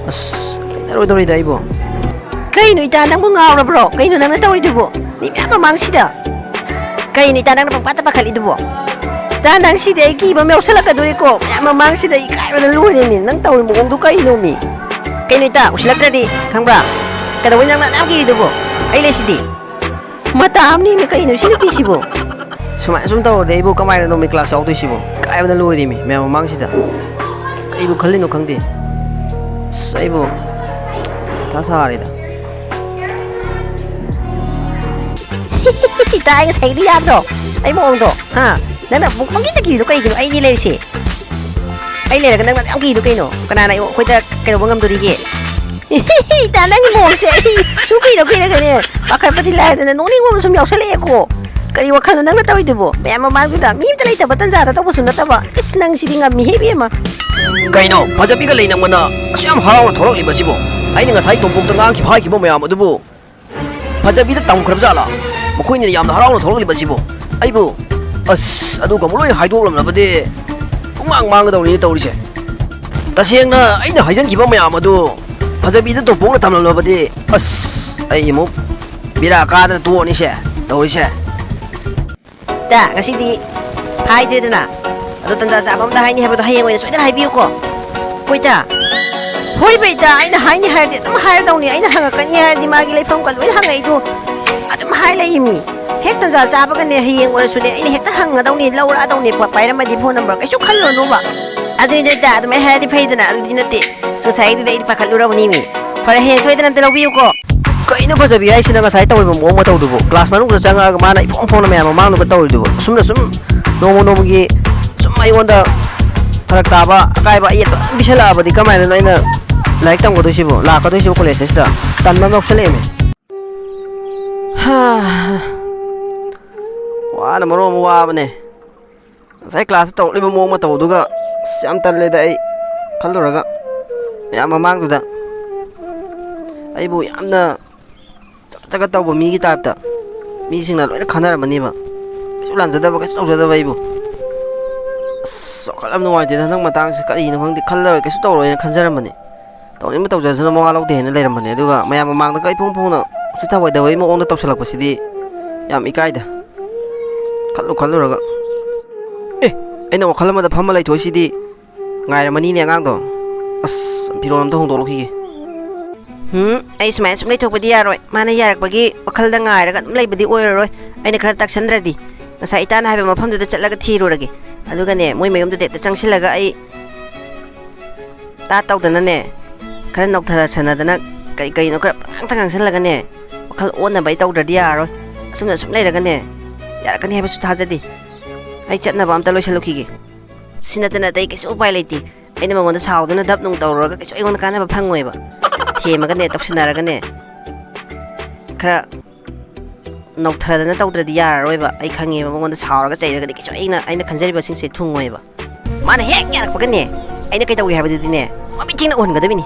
ꯑꯁ, ꯍꯩꯅꯔꯣꯏꯗꯧꯔꯤꯗ ꯑꯩꯕꯨ꯫ ꯀꯩꯅꯣ ꯏꯇꯥ, ꯅꯪꯕꯨ ꯉꯥꯎꯔꯕ꯭ꯔꯣ? ꯀꯩꯅꯣ ꯅꯪꯅ ꯇꯧꯔꯤꯗꯨꯕꯨ? ꯃꯤ ꯃꯌꯥꯝ ꯃꯃꯥꯡꯁꯤꯗ꯫ ꯀꯩꯅꯣ ꯏꯇꯥ, ꯅꯪꯅ ꯄꯪꯄꯥꯠꯇ ꯄꯥꯈꯠꯂꯤꯗꯨꯕꯣ? ꯏꯇꯥ, ꯅꯪ ꯁꯤꯗꯤ ꯑꯩ ꯀꯤꯕ ꯑꯃ ꯌꯥꯎꯁꯜꯂꯛꯀꯗꯣꯔꯤꯀꯣ꯫ ꯃꯌꯥꯝ ꯃꯃꯥꯡꯁꯤꯗ ꯏꯀꯥꯏꯕꯅ ꯂꯣꯏꯔꯦꯃꯤ꯫ ꯅꯪ ꯇꯧꯔꯤ ꯃꯑꯣꯡꯗꯣ ꯀꯩꯅꯣꯃꯤ? ꯀꯩꯅꯣ ꯏꯇꯥ, ꯎꯁꯤꯜꯂꯛꯇ꯭ꯔꯗꯤ, ꯈꯪꯕ꯭ꯔꯥ? ꯀꯩꯗꯧꯕꯩ ꯅꯪꯅ ꯑꯗꯨꯌꯥꯝ ꯀꯤꯔꯤꯗꯨꯕꯣ? ꯑꯩ ꯂꯩꯁꯤꯗꯤ꯫ ꯃꯇꯥ ꯑꯃꯅꯤꯃꯤ ꯀꯩꯅꯣ ꯁꯤ ꯅꯨꯄꯤꯁꯤꯕꯣ? ꯁꯨꯃꯥꯏꯅ ꯁꯨꯝ ꯇꯧꯔꯗꯤ ꯑꯩꯕꯨ ꯀꯃꯥꯏꯅꯅꯣꯃꯤ class ꯌꯥꯎꯗꯣꯏꯁꯤꯕꯣ? ꯏꯀꯥꯏꯕꯅ ꯂꯣꯏꯔꯦꯃꯤ ꯃꯌꯥꯝ ꯃꯃꯥꯡꯁꯤꯗ꯫ ꯀꯩꯕꯨ ꯈꯜꯂꯤꯅꯣ ꯈꯪꯗꯦ꯫ ꯑꯁ, ꯑꯩꯕꯨ ꯃꯊꯥ ꯁꯥꯔꯦꯗ꯫ ꯏꯇꯥ, ꯑꯩ ꯉꯁꯥꯏꯒꯤꯗꯤ ꯌꯥꯗ꯭ꯔꯣ? ꯑꯩ ꯃꯑꯣꯡꯗꯣ, ꯍꯥ? ꯅꯪꯅ ꯑꯃꯨꯛ ꯄꯪꯀꯤꯗ ꯀꯤꯔꯤꯗꯣ ꯀꯩꯒꯤꯅꯣ? ꯑꯩꯅꯤ ꯂꯩꯔꯤꯁꯦ꯫ ꯑꯩ ꯂꯩꯔꯒ ꯅꯪꯅ ꯌꯥꯝ ꯀꯤꯗꯣ ꯀꯩꯅꯣ? ꯀꯅꯥꯅ ꯑꯩꯉꯣꯟ-, ꯑꯩꯈꯣꯏꯗ ꯀꯩꯗꯧꯕ ꯉꯝꯗꯣꯔꯤꯒꯦ? ꯏꯇꯥ, ꯅꯪꯒꯤ ꯃꯑꯣꯡꯁꯦ ꯑꯩ ꯁꯨꯝ ꯀꯤꯔ ꯀꯤꯔꯒꯅꯦ, ꯄꯥꯈꯠꯄꯗꯤ ꯂꯥꯏꯔꯗꯅ ꯅꯣꯛꯅꯤꯡꯕ ꯑꯃ ꯁꯨꯝ ꯌꯥꯎꯁꯜꯂꯛꯑꯦꯀꯣ꯫ ꯀꯔꯤ ꯋꯥꯈꯜꯅꯣ ꯅꯪꯅ ꯇꯧꯔꯤꯗꯨꯕꯣ? ꯃꯌꯥꯝ ꯃꯃꯥꯡꯗꯨꯗ ꯃꯤ ꯑꯝꯇ ꯂꯩꯇꯕ ꯇꯟꯖꯥꯗ ꯇꯧꯕꯁꯨ ꯅꯠꯇꯕ꯫ ꯏꯁ, ꯅꯪꯁꯤꯗꯤ ꯉꯝꯃꯤꯍꯦ ꯏꯕꯦꯝꯃ꯫ ꯀꯩꯅꯣ, ꯐꯖꯕꯤꯒ ꯂꯩꯅꯝꯒꯅ ꯑꯁꯨꯛ ꯌꯥꯝ ꯍꯔꯥꯎꯅ ꯊꯣꯛꯂꯛꯂꯤꯕꯁꯤꯕꯣ? ꯑꯩꯅ ꯉꯁꯥꯏ ꯇꯣꯝꯄꯣꯛꯇ ꯉꯥꯡꯈꯤꯕ ꯍꯥꯏꯈꯤꯕ ꯃꯌꯥꯝ ꯑꯗꯨꯕꯨ ꯐꯖꯕꯤꯗ ꯇꯝꯈ꯭ꯔꯕ ꯖꯥꯠꯂꯥ? ꯃꯈꯣꯏꯅꯤꯅ ꯌꯥꯝꯅ ꯍꯔꯥꯎꯅ ꯊꯣꯛꯂꯛꯂꯤꯕꯁꯤꯕꯨ? ꯑꯩꯕꯨ, ꯑꯁ, ꯑꯗꯨꯒ ꯑꯃꯨꯛ ꯂꯣꯏꯅ ꯍꯥꯏꯗꯣꯛꯂꯝꯂꯕꯗꯤ ꯄꯨꯡꯃꯥꯡ ꯃꯥꯡꯒꯗꯧꯔꯤꯅꯦ ꯇꯧꯔꯤꯁꯦ꯫ ꯇꯁꯦꯡꯅ ꯑꯩꯅ ꯍꯥꯏꯖꯟꯈꯤꯕ ꯃꯌꯥꯝ ꯑꯗꯨ ꯐꯖꯕꯤꯗ ꯇꯣꯝꯄꯣꯛꯅ ꯇꯝꯂꯝꯂꯕꯗꯤ, ꯑꯁ, ꯑꯩ ꯑꯃꯨꯛ ꯕꯦꯔꯥ ꯀꯥꯗꯅ ꯇꯣꯛꯑꯅꯤꯁꯦ ꯇꯧꯔꯤꯁꯦ꯫ ꯇ, ꯉꯁꯤꯗꯤ ꯍꯥꯏꯗ꯭ꯔꯦꯗꯅ꯫ ꯑꯗꯣ ꯇꯟꯖꯥ ꯆꯥꯕ ꯑꯝꯗ ꯍꯥꯏꯅꯤ ꯍꯥꯏꯕꯗꯣ ꯍꯌꯦꯡ ꯑꯣꯏꯅ ꯁꯣꯏꯗꯅ ꯍꯥꯏꯕꯤꯌꯨꯀꯣ꯫ ꯍꯣꯏ ꯇ꯫ ꯍꯣꯏ ꯕꯩꯇ, ꯑꯩꯅ ꯍꯥꯏꯅꯤ ꯍꯥꯏꯔꯗꯤ ꯑꯗꯨꯝ ꯍꯥꯏꯔꯗꯧꯅꯤ, ꯑꯩꯅ ꯍꯪꯉꯛꯀꯅꯤ ꯍꯥꯏꯔꯗꯤ ꯃꯥꯒꯤ ꯂꯩꯐꯝ ꯀ ꯂꯣꯏꯅ ꯍꯪꯉꯛꯏꯗꯣ꯫ ꯑꯗꯨꯝ ꯍꯥꯏ ꯂꯩ ꯃꯤ꯫ ꯍꯦꯛ ꯇꯟꯖꯥ ꯆꯥꯕꯒꯅꯦ, ꯍꯌꯦꯡ ꯑꯣꯏꯔꯁꯨꯅꯦ, ꯑꯩꯅ ꯍꯦꯛꯇ ꯍꯪꯒꯗꯧꯅꯤ, ꯂꯧꯔꯛꯑꯗꯧꯅꯤ, ꯄ-, ꯄꯥꯏꯔꯝꯃꯗꯤ ꯐꯣꯟ ꯅꯝꯕꯔ, ꯀꯩꯁꯨ ꯈꯜꯂꯨꯔꯅꯨꯕ꯫ ꯑꯗꯨꯅꯤ ꯇ, ꯑꯗꯨꯃꯥꯏꯅ ꯍꯥꯏꯔꯗꯤ ꯐꯩꯗꯅ, ꯑꯗꯨꯗꯤ ꯅꯠꯇꯦ꯫ ꯉꯁꯥꯏꯗꯨꯗꯤ ꯑꯩꯗꯤ ꯄꯥꯈꯠꯂꯨꯔꯕꯅꯤ ꯃꯤ꯫ ꯐꯔꯦ, ꯍꯌꯦꯡ ꯁꯣꯏꯗꯅ ꯑꯝꯇ ꯂꯧꯕꯤꯌꯨꯀꯣ꯫ ꯀꯩꯅꯣ ꯐꯖꯕꯤ ꯍꯥꯏꯁꯤꯅ ꯉꯁꯥꯏ ꯇꯧꯔꯤꯕ ꯃꯑꯣꯡ ꯃꯇꯧꯗꯨꯕꯨ? ꯀ꯭ꯂꯥꯁ ꯃꯅꯨꯡꯗ ꯆꯪꯉꯛꯑꯒ ꯃꯥꯅ ꯏꯐꯣꯡ ꯐꯣꯡꯅ ꯃꯌꯥꯝ ꯃꯃꯥꯡꯗꯨꯒ ꯇꯧꯔꯤꯗꯨꯕꯨ? ꯑꯁꯨꯝꯅ ꯁꯨꯝ ꯅꯣꯡꯃ ꯅꯣꯡꯃꯒꯤ ꯁꯨꯝ ꯑꯩꯉꯣꯟꯗ ꯐꯔꯛ ꯇꯥꯕ, ꯑꯀꯥꯏꯕ, ꯑꯌꯦꯠꯄ ꯑꯗꯨꯝ ꯄꯤꯁꯜꯂꯛꯑꯕꯗꯤ ꯀꯃꯥꯏꯅꯅꯣ ꯑꯩꯅ ꯂꯥꯏꯔꯤꯛ ꯇꯝꯒꯗꯣꯏꯁꯤꯕꯨ, ꯂꯥꯛꯀꯗꯣꯏꯁꯤꯕꯨ ꯀꯣꯂꯦꯖ ꯑꯁꯤꯗ? ꯇꯟꯕ ꯑꯃ ꯌꯥꯎꯁꯜꯂꯛꯑꯦꯃꯦ꯫ ꯍꯥ, ꯋꯥꯅ ꯃꯔꯣꯟ ꯑꯃ ꯋꯥꯕꯅꯦ꯫ ꯉꯁꯥꯏ ꯀ꯭ꯂꯥꯁꯇ ꯇꯧꯔꯛꯂꯤꯕ ꯃꯑꯣꯡ ꯃꯇꯧꯗꯨꯒ ꯑꯁ, ꯌꯥꯝ ꯇꯜꯂꯦꯗ ꯑꯩ ꯈꯜꯂꯨꯔꯒ꯫ ꯃꯌꯥꯝ ꯃꯃꯥꯡꯗꯨꯗ ꯑꯩꯕꯨ ꯌꯥꯝꯅ ꯆꯒꯠ ꯆꯒꯠ ꯇꯧꯕ ꯃꯤꯒꯤ ꯇꯥꯏꯞꯇ ꯃꯤꯁꯤꯡꯅ ꯂꯣꯏꯅ ꯈꯟꯅꯔꯝꯃꯅꯤꯕ꯫ ꯀꯩꯁꯨ ꯂꯥꯟꯖꯗꯕ, ꯀꯩꯁꯨ ꯇꯧꯖꯗꯕ ꯑꯩꯕꯨ꯫ ꯑꯁ, ꯋꯥꯈꯜ ꯌꯥꯝ ꯅꯨꯡꯉꯥꯏꯇꯦꯗ ꯍꯟꯗꯛ ꯃꯇꯥꯡꯁꯤ, ꯀꯔꯤꯅꯣ ꯈꯪꯗꯦ, ꯈꯜꯂꯔꯣꯏ, ꯀꯩꯁꯨ ꯇꯧꯔꯣꯏꯅ ꯈꯟꯖꯔꯝꯕꯅꯤ꯫ ꯇꯧꯅꯤꯡꯕ ꯇꯧꯖꯁꯅꯨ, ꯃꯋꯥ ꯂꯧꯗꯦ ꯍꯥꯏꯅ ꯂꯩꯔꯝꯕꯅꯦ꯫ ꯑꯗꯨꯒ ꯃꯌꯥꯝ ꯃꯃꯥꯡꯗꯒ ꯏꯐꯣꯡ ꯐꯣꯡꯅ ꯎꯁꯤꯠ ꯊꯑꯣꯏꯗꯕꯒꯤ ꯃꯑꯣꯡꯗ ꯇꯧꯁꯜꯂꯛꯄꯁꯤꯗꯤ ꯌꯥꯝ ꯏꯀꯥꯏꯗ꯫ ꯈꯜꯂꯨ ꯈꯜꯂꯨꯔꯒ, ꯑꯦ, ꯑꯩꯅ ꯋꯥꯈꯜ ꯑꯃꯗ ꯐꯝꯃ ꯂꯩꯊꯣꯛꯏꯁꯤꯗꯤ꯫ ꯉꯥꯏꯔꯝꯃꯅꯤꯅꯦ ꯑꯉꯥꯡꯗꯣ꯫ ꯑꯁ, ꯐꯤꯔꯣꯜ ꯑꯝꯇ ꯍꯣꯡꯗꯣꯛꯂꯛꯈꯤꯒꯦ꯫ ꯍꯨꯝ, ꯑꯩ ꯁꯨꯃꯥꯏꯅ ꯁꯨꯝ ꯂꯩꯊꯣꯛꯄꯗꯤ ꯌꯥꯔꯣꯏ꯫ ꯃꯥꯅ ꯌꯥꯔꯛꯄꯒꯤ ꯋꯥꯈꯜꯗ ꯉꯥꯏꯔꯒ ꯑꯗꯨꯝ ꯂꯩꯕꯗꯤ ꯑꯣꯏꯔꯔꯣꯏ꯫ ꯑꯩꯅ ꯈꯔ ꯇꯥꯛꯁꯟꯗ꯭ꯔꯗꯤ꯫ ꯉꯁꯥꯏ ꯏꯇꯥꯅ ꯍꯥꯏꯕ ꯃꯐꯝꯗꯨꯗ ꯆꯠꯂꯒ ꯊꯤꯔꯨꯔꯒꯦ꯫ ꯑꯗꯨꯒꯅꯦ, ꯃꯣꯏ ꯃꯌꯨꯝꯗꯨꯗ ꯍꯦꯛꯇ ꯆꯪꯁꯤꯜꯂꯒ ꯑꯩ ꯇꯥ ꯇꯧꯗꯅꯅꯦ, ꯈꯔ ꯅꯧꯊꯔꯁꯅꯗꯅ ꯀꯩ ꯀꯩꯅꯣ ꯈꯔ ꯄꯉꯥꯡꯇ ꯉꯥꯡꯁꯜꯂꯒꯅꯦ, ꯋꯥꯈꯜ ꯑꯣꯟꯅꯕ ꯑꯩ ꯇꯧꯗ꯭ꯔꯗꯤ ꯌꯥꯔꯔꯣꯏ꯫ ꯑꯁꯨꯝꯅ ꯁꯨꯝ ꯂꯩꯔꯒꯅꯦ, ꯌꯥꯔꯛꯀꯅꯤ ꯍꯥꯏꯕꯁꯨ ꯊꯥꯖꯗꯦ꯫ ꯑꯩ ꯆꯠꯅꯕ ꯑꯝꯇ ꯂꯣꯏꯁꯜꯂꯨꯈꯤꯒꯦ꯫ ꯁꯤ ꯅꯠꯇꯅ ꯑꯇꯩ ꯀꯩꯁꯨ ꯎꯄꯥꯏ ꯂꯩꯇꯦ꯫ ꯑꯩꯅ ꯃꯉꯣꯟꯗ ꯁꯥꯎꯗꯨꯅ ꯙꯞ ꯅꯨꯡ ꯇꯧꯔꯨꯔꯒ ꯀꯩꯁꯨ ꯑꯩꯉꯣꯟꯗ ꯀꯥꯟꯅꯕ ꯐꯪꯉꯣꯏꯕ꯫ ꯊꯦꯝꯃꯒꯅꯦ, ꯇꯧꯁꯤꯟꯅꯔꯒꯅꯦ, ꯈꯔ ꯅꯧꯊꯗꯅ ꯇꯧꯗ꯭ꯔꯗꯤ ꯌꯥꯔꯔꯣꯏꯕ꯫ ꯑꯩ ꯈꯪꯉꯦꯕ, ꯃꯉꯣꯟꯗ ꯁꯥꯎꯔꯒ ꯆꯩꯔꯒꯗꯤ ꯀꯩꯁꯨ ꯑꯩꯅ, ꯑꯩꯅ ꯈꯟꯖꯔꯤꯕꯁꯤꯡꯁꯦ ꯊꯨꯡꯉꯣꯏꯕ꯫ ꯃꯥꯅ ꯍꯦꯛ ꯌꯥꯔꯛꯄꯒꯅꯦ, ꯑꯩꯅ ꯀꯩꯗꯧꯏ ꯍꯥꯏꯕꯗꯨꯗꯤꯅꯦ, ꯃꯃꯤꯠ ꯊꯦꯡꯅ ꯎꯍꯟꯒꯗꯕꯅꯤ꯫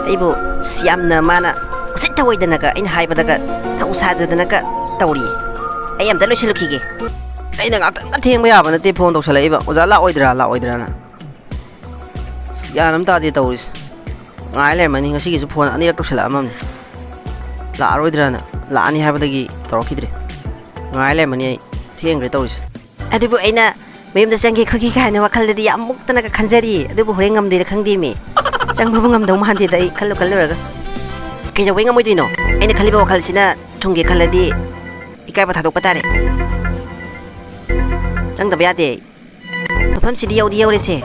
ꯑꯩꯕꯨ ꯁꯤ ꯌꯥꯝꯅ ꯃꯥꯅ ꯎꯁꯤꯠ ꯊꯑꯣꯏꯗꯅꯒ ꯑꯩꯅ ꯍꯥꯏꯕꯗꯒ ꯊꯧ ꯁꯥꯗꯗꯅꯒ ꯇꯧꯔꯤ꯫ ꯑꯩ ꯑꯝꯇ ꯂꯣꯏꯁꯤꯜꯂꯨꯈꯤꯒꯦ꯫ ꯑꯩꯅ ꯉꯥꯛꯇꯪꯒ ꯊꯦꯡꯕ ꯌꯥꯕ ꯅꯠꯇꯦ ꯐꯣꯟ ꯇꯧꯁꯜꯂꯛꯏꯕ꯫ ꯑꯣꯖꯥ ꯂꯥꯛꯑꯣꯏꯗ꯭ꯔꯥ, ꯂꯥꯛꯑꯣꯏꯗ꯭ꯔꯥꯅ꯫ ꯑꯁ, ꯒ꯭ꯌꯥꯟ ꯑꯃ ꯇꯥꯗꯦ ꯇꯧꯔꯤꯁꯦ꯫ ꯉꯥꯏ ꯂꯩꯔꯝꯃꯅꯤ, ꯉꯁꯤꯒꯤꯁꯨ ꯐꯣꯟ ꯑꯅꯤꯔꯛ ꯇꯧꯁꯜꯂꯛꯑꯝꯃꯕꯅꯤ꯫ ꯂꯥꯛꯑꯔꯣꯏꯗ꯭ꯔꯅ, ꯂꯥꯛꯑꯅꯤ ꯍꯥꯏꯕꯗꯒꯤ ꯇꯧꯔꯛꯈꯤꯗ꯭ꯔꯦ꯫ ꯉꯥꯏ ꯂꯩꯔꯝꯃꯅꯤ ꯑꯩ, ꯊꯦꯡꯈ꯭ꯔꯦ ꯇꯧꯔꯤꯁꯦ꯫ ꯑꯗꯨꯕꯨ ꯑꯩꯅ ꯃꯌꯨꯝꯗ ꯆꯪꯒꯦ ꯈꯣꯠꯀꯦ ꯀꯥꯏꯅ ꯋꯥꯈꯜꯗꯗꯤ ꯌꯥꯝ ꯃꯨꯛꯇꯅꯒ ꯈꯟꯖꯔꯤ, ꯑꯗꯨꯕꯨ ꯍꯣꯔꯦꯟ ꯉꯝꯗꯣꯏꯔꯥ ꯈꯪꯗꯦꯃꯤ꯫ ꯆꯪꯕꯕꯨ ꯉꯝꯗꯧ ꯃꯥꯟꯗꯦꯗ ꯑꯩ ꯈꯜꯂꯨ ꯈꯜꯂꯨꯔꯒ꯫ ꯀꯩꯗꯧꯕꯩ ꯉꯝꯃꯣꯏꯗꯣꯏꯅꯣ? ꯑꯩꯅ ꯈꯜꯂꯤꯕ ꯋꯥꯈꯜꯁꯤꯅ ꯊꯨꯡꯒꯦ ꯈꯜꯂꯗꯤ ꯏꯀꯥꯏꯕ ꯊꯥꯗꯣꯛꯄ ꯇꯥꯔꯦ꯫ ꯆꯪꯗꯕ ꯌꯥꯗꯦ ꯑꯩ꯫ ꯃꯐꯝꯁꯤꯗꯤ ꯌꯧꯗꯤ ꯌꯧꯔꯦꯁꯦ꯫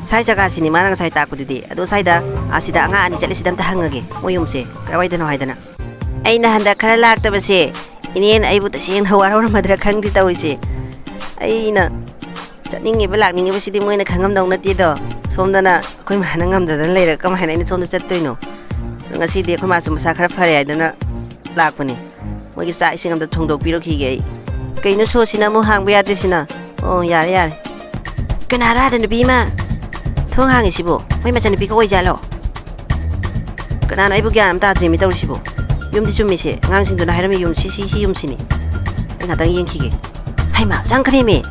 ꯁ꯭ꯋꯥꯏ ꯖꯒꯥꯁꯤꯅꯤ ꯃꯥꯅ ꯉꯁꯥꯏ ꯇꯥꯛꯄꯗꯨꯗꯤ꯫ ꯑꯗꯣ ꯁ꯭ꯋꯥꯏꯗ, ꯑꯁꯤꯗ ꯑꯉꯥꯡ ꯑꯅꯤ ꯆꯠꯂꯤꯁꯤꯗ ꯑꯝꯇ ꯍꯪꯉꯒꯦ, ꯃꯣꯏ ꯌꯨꯝꯁꯦ ꯀꯥꯏꯋꯥꯏꯗꯅꯣ ꯍꯥꯏꯗꯅ꯫ ꯑꯩꯅ ꯍꯟꯗꯛ ꯈꯔ ꯂꯥꯛꯇꯕꯁꯦ, ꯏꯅꯦꯅ ꯑꯩꯕꯨ ꯇꯁꯦꯡꯅ ꯋꯥꯔꯧꯔꯝꯃꯗ꯭ꯔꯥ ꯈꯪꯗꯦ ꯇꯧꯔꯤꯁꯦ꯫ ꯑꯩꯅ ꯆꯠꯅꯤꯡꯉꯤꯕ ꯂꯥꯛꯅꯤꯡꯉꯤꯕꯁꯤꯗꯤ ꯃꯣꯏꯅ ꯈꯪꯉꯝꯗꯧ ꯅꯠꯇꯦꯗꯣ꯫ ꯁꯣꯝꯗꯅ ꯑꯩꯈꯣꯏ ꯃꯥꯅ ꯉꯝꯗꯗꯅ ꯂꯩꯔꯒ ꯀꯃꯥꯏꯅ ꯑꯩꯅ ꯁꯣꯝꯗ ꯆꯠꯇꯣꯏꯅꯣ? ꯉꯁꯤꯗꯤ ꯑꯩꯈꯣꯏ ꯃꯥꯁꯨ ꯃꯁꯥ ꯈꯔ ꯐꯔꯦ ꯍꯥꯏꯗꯅ ꯂꯥꯛꯄꯅꯤ꯫ ꯃꯣꯏꯒꯤ ꯆꯥꯛ ꯏꯁꯤꯡ ꯑꯝꯇ ꯊꯣꯡꯗꯣꯛꯄꯤꯔꯨꯈꯤꯒꯦ ꯑꯩ꯫ ꯀꯩꯅꯣ ꯁꯣꯁꯤꯅ ꯑꯃꯨꯛ ꯍꯥꯡꯕ ꯌꯥꯗ꯭ꯔꯤꯁꯤꯅ? ꯑꯣ, ꯌꯥꯔꯦ, ꯌꯥꯔꯦ꯫ ꯀꯅꯥꯔꯥꯗ ꯅꯨꯄꯤ ꯑꯃ ꯊꯣꯡ ꯍꯥꯡꯉꯤꯁꯤꯕꯣ? ꯃꯣꯏ ꯃꯆꯥꯅꯨꯄꯤꯒ ꯑꯣꯏꯖꯥꯠꯂꯣ? ꯀꯅꯥꯅꯣ? ꯑꯩꯕꯨ ꯒ꯭ꯌꯥꯟ ꯑꯃ ꯇꯥꯗ꯭ꯔꯤꯃꯤ ꯇꯧꯔꯤꯁꯤꯕꯣ꯫ ꯌꯨꯝꯗꯤ ꯆꯨꯝꯃꯤꯁꯦ, ꯑꯉꯥꯡꯁꯤꯡꯗꯨꯅ ꯍꯥꯏꯔꯝꯃꯤ ꯌꯨꯝ ꯁꯤ, ꯁꯤ, ꯁꯤ ꯌꯨꯝꯁꯤꯅꯤ꯫ ꯑꯩ ꯉꯥꯛꯇꯪ ꯌꯦꯡꯈꯤꯒꯦ꯫ ꯍꯩꯃꯥ, ꯆꯪꯈ꯭ꯔꯦꯃꯤ꯫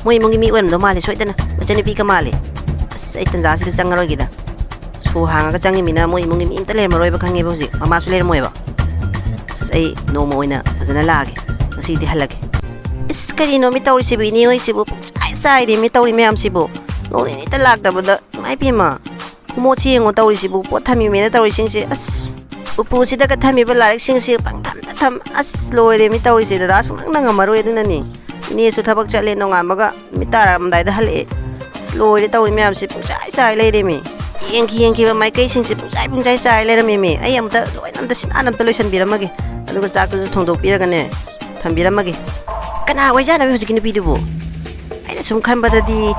ꯃꯣꯏ ꯏꯃꯨꯡꯒꯤ ꯃꯤ ꯑꯣꯏꯔꯝꯗꯧ ꯃꯥꯜꯂꯦ ꯁꯣꯏꯗꯅ, ꯃꯆꯟꯅꯨꯄꯤꯒ ꯃꯥꯜꯂꯦ꯫ ꯑꯁ, ꯑꯩ ꯇꯟꯖꯥꯁꯤꯗ ꯆꯪꯉꯔꯣꯏꯒꯦꯗ꯫ ꯁꯣ ꯍꯥꯡꯉꯒ ꯆꯪꯉꯤꯃꯤꯅ ꯃꯣꯏ ꯏꯃꯨꯡꯒꯤ ꯃꯤ ꯑꯝꯇ ꯂꯩꯔꯝꯃꯔꯣꯏꯕ ꯈꯪꯉꯦꯕ ꯍꯧꯖꯤꯛ, ꯃꯃꯥꯁꯨ ꯂꯩꯔꯝꯃꯣꯏꯕ꯫ ꯑꯁ, ꯑꯩ ꯅꯣꯡꯃ ꯑꯣꯏꯅ ꯐꯖꯅ ꯂꯥꯛꯑꯒꯦ, ꯉꯁꯤꯗꯤ ꯍꯜꯂꯒꯦ꯫ ꯏꯁ, ꯀꯔꯤꯅꯣ ꯃꯤ ꯇꯧꯔꯤꯁꯤꯕꯨ, ꯏꯅꯦ ꯍꯣꯏꯁꯤꯕꯨ ꯄꯨꯡꯆꯥꯏ ꯆꯥꯏꯔꯦ ꯃꯤ ꯇꯧꯔꯤ ꯃꯌꯥꯝꯁꯤꯕꯨ꯫ ꯅꯣꯡ ꯅꯤꯅꯤꯇ ꯂꯥꯛꯇꯕꯗ, ꯏꯃꯥ ꯏꯕꯦꯝꯃ꯫ ꯈꯨꯃꯣꯠꯁꯤ ꯌꯦꯡꯉꯣ ꯇꯧꯔꯤꯁꯤꯕꯨ, ꯄꯣꯠ ꯊꯝꯃꯤꯃꯦꯅ ꯇꯧꯔꯤꯁꯤꯡꯁꯦ, ꯑꯁ꯫ ꯎꯄꯨꯁꯤꯗꯒ ꯊꯝꯃꯤꯕ ꯂꯥꯏꯔꯤꯛꯁꯤꯡꯁꯦ ꯄꯪꯊꯝꯗ ꯊꯝ꯫ ꯑꯁ, ꯂꯣꯏꯔꯦ ꯃꯤ ꯇꯧꯔꯤꯁꯦ, ꯗꯗꯥ ꯁꯨꯡꯅꯪ ꯅꯪꯉꯝꯃꯔꯣꯏ꯫ ꯑꯗꯨꯅꯅꯤ, ꯏꯅꯦꯁꯨ ꯊꯕꯛ ꯆꯠꯂꯦ, ꯅꯣꯡꯉꯥꯟꯕꯒ ꯅꯨꯃꯤꯠ ꯇꯥꯔꯝꯗꯥꯏꯗ ꯍꯜꯂꯛꯑꯦ꯫ ꯑꯁ, ꯂꯣꯏꯔꯦ ꯇꯧꯔꯤ ꯃꯌꯥꯝꯁꯦ, ꯄꯨꯡꯆꯥꯏ ꯆꯥꯏ ꯂꯩꯔꯦꯃꯤ꯫ ꯌꯦꯡꯈꯤ ꯌꯦꯡꯈꯤꯕ ꯃꯥꯏꯀꯩꯁꯤꯡꯁꯦ ꯄꯨꯡꯆꯥꯏ ꯄꯨꯡꯆꯥꯏ ꯆꯥꯏ ꯂꯩꯔꯝꯃꯦꯃꯤ꯫ ꯑꯩ ꯑꯝꯇ ꯂꯣꯏꯅ ꯑꯝꯇ ꯁꯤꯠ ꯅꯥꯟꯅ ꯑꯝꯇ ꯂꯣꯏꯁꯟꯕꯤꯔꯝꯃꯒꯦ, ꯑꯗꯨꯒ ꯆꯥꯛꯇꯨꯁꯨ ꯊꯣꯡꯗꯣꯛꯄꯤꯔꯒꯅꯦ ꯊꯝꯕꯤꯔꯝꯃꯒꯦ꯫ ꯀꯅꯥ ꯑꯣꯏꯖꯥꯠꯅꯣ ꯍꯧꯖꯤꯛꯀꯤ ꯅꯨꯄꯤꯗꯨꯕꯨ? ꯑꯩꯅ ꯁꯨꯝ ꯈꯟꯕꯗꯗꯤ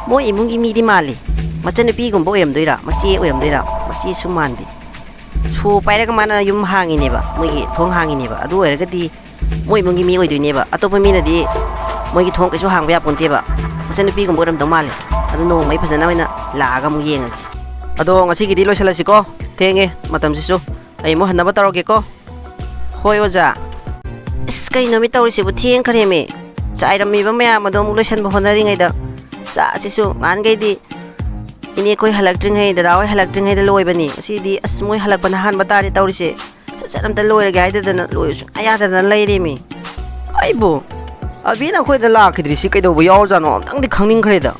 ꯃꯣꯏ ꯏꯃꯨꯡꯒꯤ ꯃꯤꯗꯤ ꯃꯥꯜꯂꯤ꯫ ꯃꯆꯟꯅꯨꯄꯤꯒꯨꯝꯕ ꯑꯣꯏꯔꯝꯗꯣꯏꯔꯥ, ꯃꯆꯦ ꯑꯣꯏꯔꯝꯗꯣꯏꯔꯥ? ꯃꯆꯦꯁꯨ ꯃꯥꯟꯗꯦ꯫ ꯁꯣ ꯄꯥꯏꯔꯒ ꯃꯥꯅ ꯌꯨꯝ ꯍꯥꯡꯉꯤꯅꯦꯕ, ꯃꯣꯏꯒꯤ ꯊꯣꯡ ꯍꯥꯡꯉꯤꯅꯦꯕ꯫ ꯑꯗꯨ ꯑꯣꯏꯔꯒꯗꯤ ꯃꯣꯏ ꯏꯃꯨꯡꯒꯤ ꯃꯤ ꯑꯣꯏꯗꯣꯏꯅꯦꯕ꯫ ꯑꯇꯣꯞꯄ ꯃꯤꯅꯗꯤ ꯃꯣꯏꯒꯤ ꯊꯣꯡ ꯀꯩꯁꯨ ꯍꯥꯡꯕ ꯌꯥꯄꯣꯟꯇꯦꯕ꯫ ꯃꯆꯟꯅꯨꯄꯤꯒꯨꯝꯕ ꯑꯣꯏꯔꯝꯗꯧ ꯃꯥꯜꯂꯦ꯫ ꯑꯗꯨ ꯅꯣꯡꯃ ꯑꯩ ꯐꯖꯅ ꯑꯣꯏꯅ ꯂꯥꯛꯑꯒ ꯑꯃꯨꯛ ꯌꯦꯡꯉꯒꯦ꯫ ꯑꯗꯣ ꯉꯁꯤꯒꯤꯗꯤ ꯂꯣꯏꯁꯤꯜꯂꯁꯤꯀꯣ, ꯊꯦꯡꯉꯦ ꯃꯇꯝꯁꯤꯁꯨ꯫ ꯑꯩ ꯑꯃꯨꯛ ꯍꯟꯅꯕ ꯇꯧꯔꯒꯦꯀꯣ꯫ ꯍꯣꯏ, ꯑꯣꯖꯥ꯫ ꯑꯁ, ꯀꯩꯅꯣꯃꯤ ꯇꯧꯔꯤꯁꯤꯕꯨ? ꯊꯦꯡꯈ꯭ꯔꯦꯃꯤ꯫ ꯆꯥꯏꯔꯝꯃꯤꯕ ꯃꯌꯥꯝ ꯑꯗꯣ ꯑꯃꯨꯛ ꯂꯣꯏꯁꯟꯕ ꯍꯣꯠꯅꯔꯤꯉꯩꯗ, ꯆꯥꯁꯤꯁꯨ ꯅꯍꯥꯟꯈꯩꯗꯤ ꯏꯅꯦ ꯑꯩꯈꯣꯏ ꯍꯜꯂꯛꯇ꯭ꯔꯤꯉꯩ, ꯗꯗꯥ ꯍꯣꯏ ꯍꯜꯂꯛꯇ꯭ꯔꯤꯉꯩꯗ ꯂꯣꯏꯕꯅꯤ꯫ ꯉꯁꯤꯗꯤ ꯑꯁ ꯃꯣꯏ ꯍꯜꯂꯛꯄꯅ ꯍꯥꯟꯕ ꯇꯥꯔꯦ ꯇꯧꯔꯤꯁꯦ꯫ ꯁꯠ ꯁꯠ ꯑꯝꯇ ꯂꯣꯏꯔꯒꯦ ꯍꯥꯏꯗꯗꯅ ꯂꯣꯏꯕ ꯁꯨꯡꯌꯥ ꯌꯥꯗꯗꯅ ꯂꯩꯔꯦꯃꯤ꯫ ꯑꯩꯕꯨ ꯑꯕꯤꯅ ꯑꯩꯈꯣꯏꯗ ꯂꯥꯛꯈꯤꯗ꯭ꯔꯤꯁꯤ ꯀꯩꯗꯧꯕ ꯌꯥꯎꯔꯖꯥꯠꯅꯣ ꯑꯝꯇꯪꯗꯤ ꯈꯪꯅꯤꯡꯈ꯭ꯔꯦꯗ꯫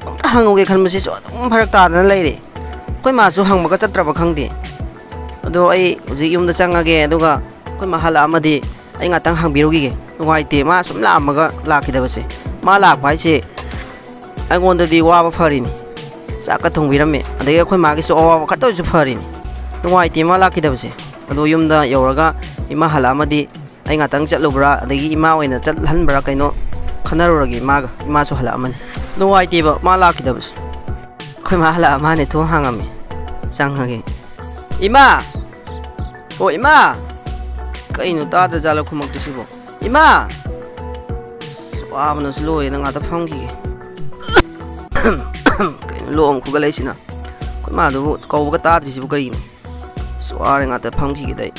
ꯑꯝꯇ ꯍꯪꯉꯨꯒꯦ ꯈꯟꯕꯁꯤꯁꯨ ꯑꯗꯨꯝ ꯐꯔꯛ ꯇꯥꯗꯅ ꯂꯩꯔꯦ꯫ ꯑꯩꯈꯣꯏ ꯃꯥꯁꯨ ꯍꯪꯕꯒ ꯆꯠꯇ꯭ꯔꯕ ꯈꯪꯗꯦ꯫ ꯑꯗꯣ ꯑꯩ ꯍꯧꯖꯤꯛ ꯌꯨꯝꯗ ꯆꯪꯉꯒꯦ, ꯑꯗꯨꯒ ꯑꯩꯈꯣꯏ ꯃꯥ ꯍꯜꯂꯛꯑꯝꯃꯗꯤ ꯑꯩ ꯉꯥꯛꯇꯪ ꯍꯪꯕꯤꯔꯨꯈꯤꯒꯦ꯫ ꯅꯨꯡꯉꯥꯏꯇꯦ ꯃꯥ ꯁꯨꯝ ꯂꯥꯛꯑꯝꯃꯒ ꯂꯥꯛꯈꯤꯗꯕꯁꯦ꯫ ꯃꯥ ꯂꯥꯛꯄ ꯍꯥꯏꯁꯦ ꯑꯩꯉꯣꯟꯗꯗꯤ ꯋꯥꯕ ꯐꯔꯤꯅꯤ꯫ ꯆꯥꯛꯀ ꯊꯣꯡꯕꯤꯔꯝꯃꯦ, ꯑꯗꯒꯤ ꯑꯩꯈꯣꯏ ꯃꯥꯒꯤꯁꯨ ꯑꯋꯥꯕ ꯈꯔꯇ ꯑꯣꯏꯔꯁꯨ ꯐꯔꯤꯅꯤ꯫ ꯅꯨꯡꯉꯥꯏꯇꯦ ꯃꯥ ꯂꯥꯛꯈꯤꯗꯕꯁꯦ꯫ ꯑꯗꯣ ꯌꯨꯝꯗ ꯌꯧꯔꯒ ꯏꯃꯥ ꯍꯜꯂꯛꯑꯝꯃꯗꯤ ꯑꯩ ꯉꯥꯛꯇꯪ ꯆꯠꯂꯨꯕ꯭ꯔꯥ, ꯑꯗꯒꯤ ꯏꯃꯥ ꯑꯣꯏꯅ ꯆꯠꯍꯟꯕ꯭ꯔꯥ ꯀꯩꯅꯣ ꯈꯟꯅꯔꯨꯔꯒꯦ ꯏꯃꯥꯒ꯫ ꯏꯃꯥꯁꯨ ꯍꯜꯂꯛꯑꯝꯃꯅꯤ꯫ ꯅꯨꯡꯉꯥꯏꯇꯦꯕ ꯃꯥ ꯂꯥꯛꯈꯤꯗꯕꯁꯦ꯫ ꯑꯩꯈꯣꯏ ꯃꯥ ꯍꯜꯂꯛꯑ ꯃꯥꯅꯦ, ꯊꯣꯡ ꯍꯥꯡꯉꯝꯃꯤ꯫ ꯆꯪꯉꯒꯦ꯫ ꯏꯃꯥ! ꯑꯣ ꯏꯃꯥ! ꯀꯩꯅꯣ ꯇꯥꯗ꯭ꯔꯖꯥꯠꯂꯣ ꯈꯨꯝꯃꯛꯇ꯭ꯔꯤꯁꯤꯕꯣ? ꯏꯃꯥ! ꯑꯁ, ꯋꯥꯕꯅꯁꯨ ꯂꯣꯏꯔꯦꯗ, ꯉꯥꯛꯇ ꯐꯝꯈꯤꯒꯦ꯫ ꯀꯩꯅꯣ ꯂꯣꯛ ꯑꯃꯨꯛ ꯈꯨꯒꯠꯂꯛꯏꯁꯤꯅ? ꯑꯩꯈꯣꯏ ꯃꯥꯗꯨꯕꯨ ꯀꯧꯕꯒ ꯇꯥꯗ꯭ꯔꯤꯁꯤꯕꯨ ꯀꯩꯒꯤꯅꯣ? ꯑꯁ, ꯋꯥꯔꯦ, ꯉꯥꯛꯇ ꯐꯝꯈꯤꯒꯦꯗ ꯑꯩ꯫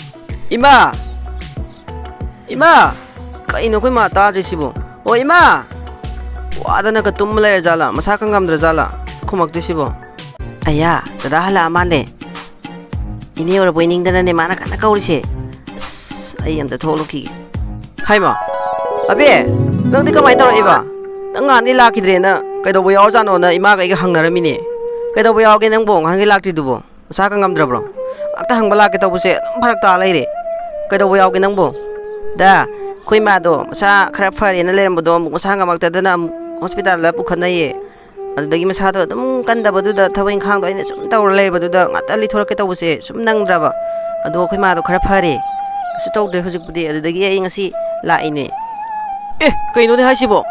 ꯏꯃꯥ! ꯏꯃꯥ! ꯀꯩꯅꯣ ꯑꯩꯈꯣꯏ ꯃꯥ ꯇꯥꯗ꯭ꯔꯤꯁꯤꯕꯣ? ꯑꯣ ꯏꯃꯥ! ꯋꯥꯗꯅꯒ ꯇꯨꯝꯃ ꯂꯩꯔꯖꯥꯠꯂꯥ? ꯃꯁꯥꯒ ꯉꯝꯗ꯭ꯔꯖꯥꯠꯂꯥ? ꯈꯨꯝꯃꯛꯇ꯭ꯔꯤꯁꯤꯕꯣ? ꯑꯌꯥ, ꯗꯗꯥ ꯍꯜꯂꯛꯑ ꯃꯥꯜꯂꯦ꯫ ꯏꯅꯦ ꯎꯔꯕꯣꯏ ꯅꯤꯡꯗꯅꯅꯦ ꯃꯥꯅ ꯀꯟꯅ ꯀꯧꯔꯤꯁꯦ꯫ ꯑꯁ, ꯑꯩ ꯑꯝꯇ ꯊꯣꯛꯂꯨꯈꯤꯒꯦ꯫ ꯍꯥꯏꯃ, ꯑꯕꯦ, ꯅꯪꯗꯤ ꯀꯃꯥꯏꯅ ꯇꯧꯔꯛꯏꯕ? ꯅꯪ ꯅꯍꯥꯟꯗꯤ ꯂꯥꯛꯈꯤꯗ꯭ꯔꯦꯅ ꯀꯩꯗꯧꯕ ꯌꯥꯎꯔꯖꯥꯠꯅꯣꯅ ꯏꯃꯥꯒ ꯑꯩꯒ ꯍꯪꯅꯔꯝꯃꯤꯅꯦ꯫ ꯀꯩꯗꯧꯕ ꯌꯥꯎꯔꯒꯦ ꯅꯪꯕꯣ ꯉꯍꯥꯟꯒꯩ ꯂꯥꯛꯇ꯭ꯔꯤꯗꯨꯕꯣ? ꯅꯁꯥꯒ ꯉꯝꯗ꯭ꯔꯕ꯭ꯔꯣ? ꯉꯥꯛꯇ ꯍꯪꯕ ꯂꯥꯛꯀꯦ ꯇꯧꯕꯁꯦ ꯑꯗꯨꯝ ꯐꯔꯛ ꯇꯥ ꯂꯩꯔꯦ꯫ ꯀꯩꯗꯧꯕ ꯌꯥꯎꯒꯦ ꯅꯪꯕꯣ? ꯗꯥ, ꯑꯩꯈꯣꯏ ꯏꯃꯥꯗꯣ ꯃꯁꯥ ꯈꯔ ꯐꯔꯦꯅ ꯂꯩꯔꯝꯕꯗꯣ ꯑꯃꯨꯛ ꯃꯁꯥ ꯉꯝꯃꯛꯇꯗꯅ ꯑꯃꯨꯛ ꯍꯣꯁꯄꯤꯇꯥꯜꯗ ꯄꯨꯈꯠꯅꯩꯌꯦ꯫ ꯑꯗꯨꯗꯒꯤ ꯃꯁꯥꯗꯣ ꯑꯗꯨꯝ ꯀꯟꯗꯕꯗꯨꯗ ꯊꯕꯛ ꯏꯪꯈꯥꯡꯗꯣ ꯑꯩꯅ ꯁꯨꯝ ꯇꯧꯔ ꯂꯩꯕꯗꯨꯗ ꯉꯥꯛꯇ ꯂꯤꯊꯣꯔꯛꯀꯦ ꯇꯧꯕꯁꯦ ꯁꯨꯝ ꯅꯪꯗ꯭ꯔꯕ꯫ ꯑꯗꯣ ꯑꯩꯈꯣꯏ ꯃꯥꯗꯣ ꯈꯔ ꯐꯔꯦ꯫ ꯀꯩꯁꯨ ꯇꯧꯗ꯭ꯔꯦ ꯍꯧꯖꯤꯛꯄꯨꯗꯤ꯫ ꯑꯗꯨꯗꯒꯤ ꯑꯩ ꯉꯁꯤ ꯂꯥꯛꯏꯅꯦ꯫ ꯑꯦ, ꯀꯩꯅꯣꯅꯦ ꯍꯥꯏꯁꯤꯕꯣ?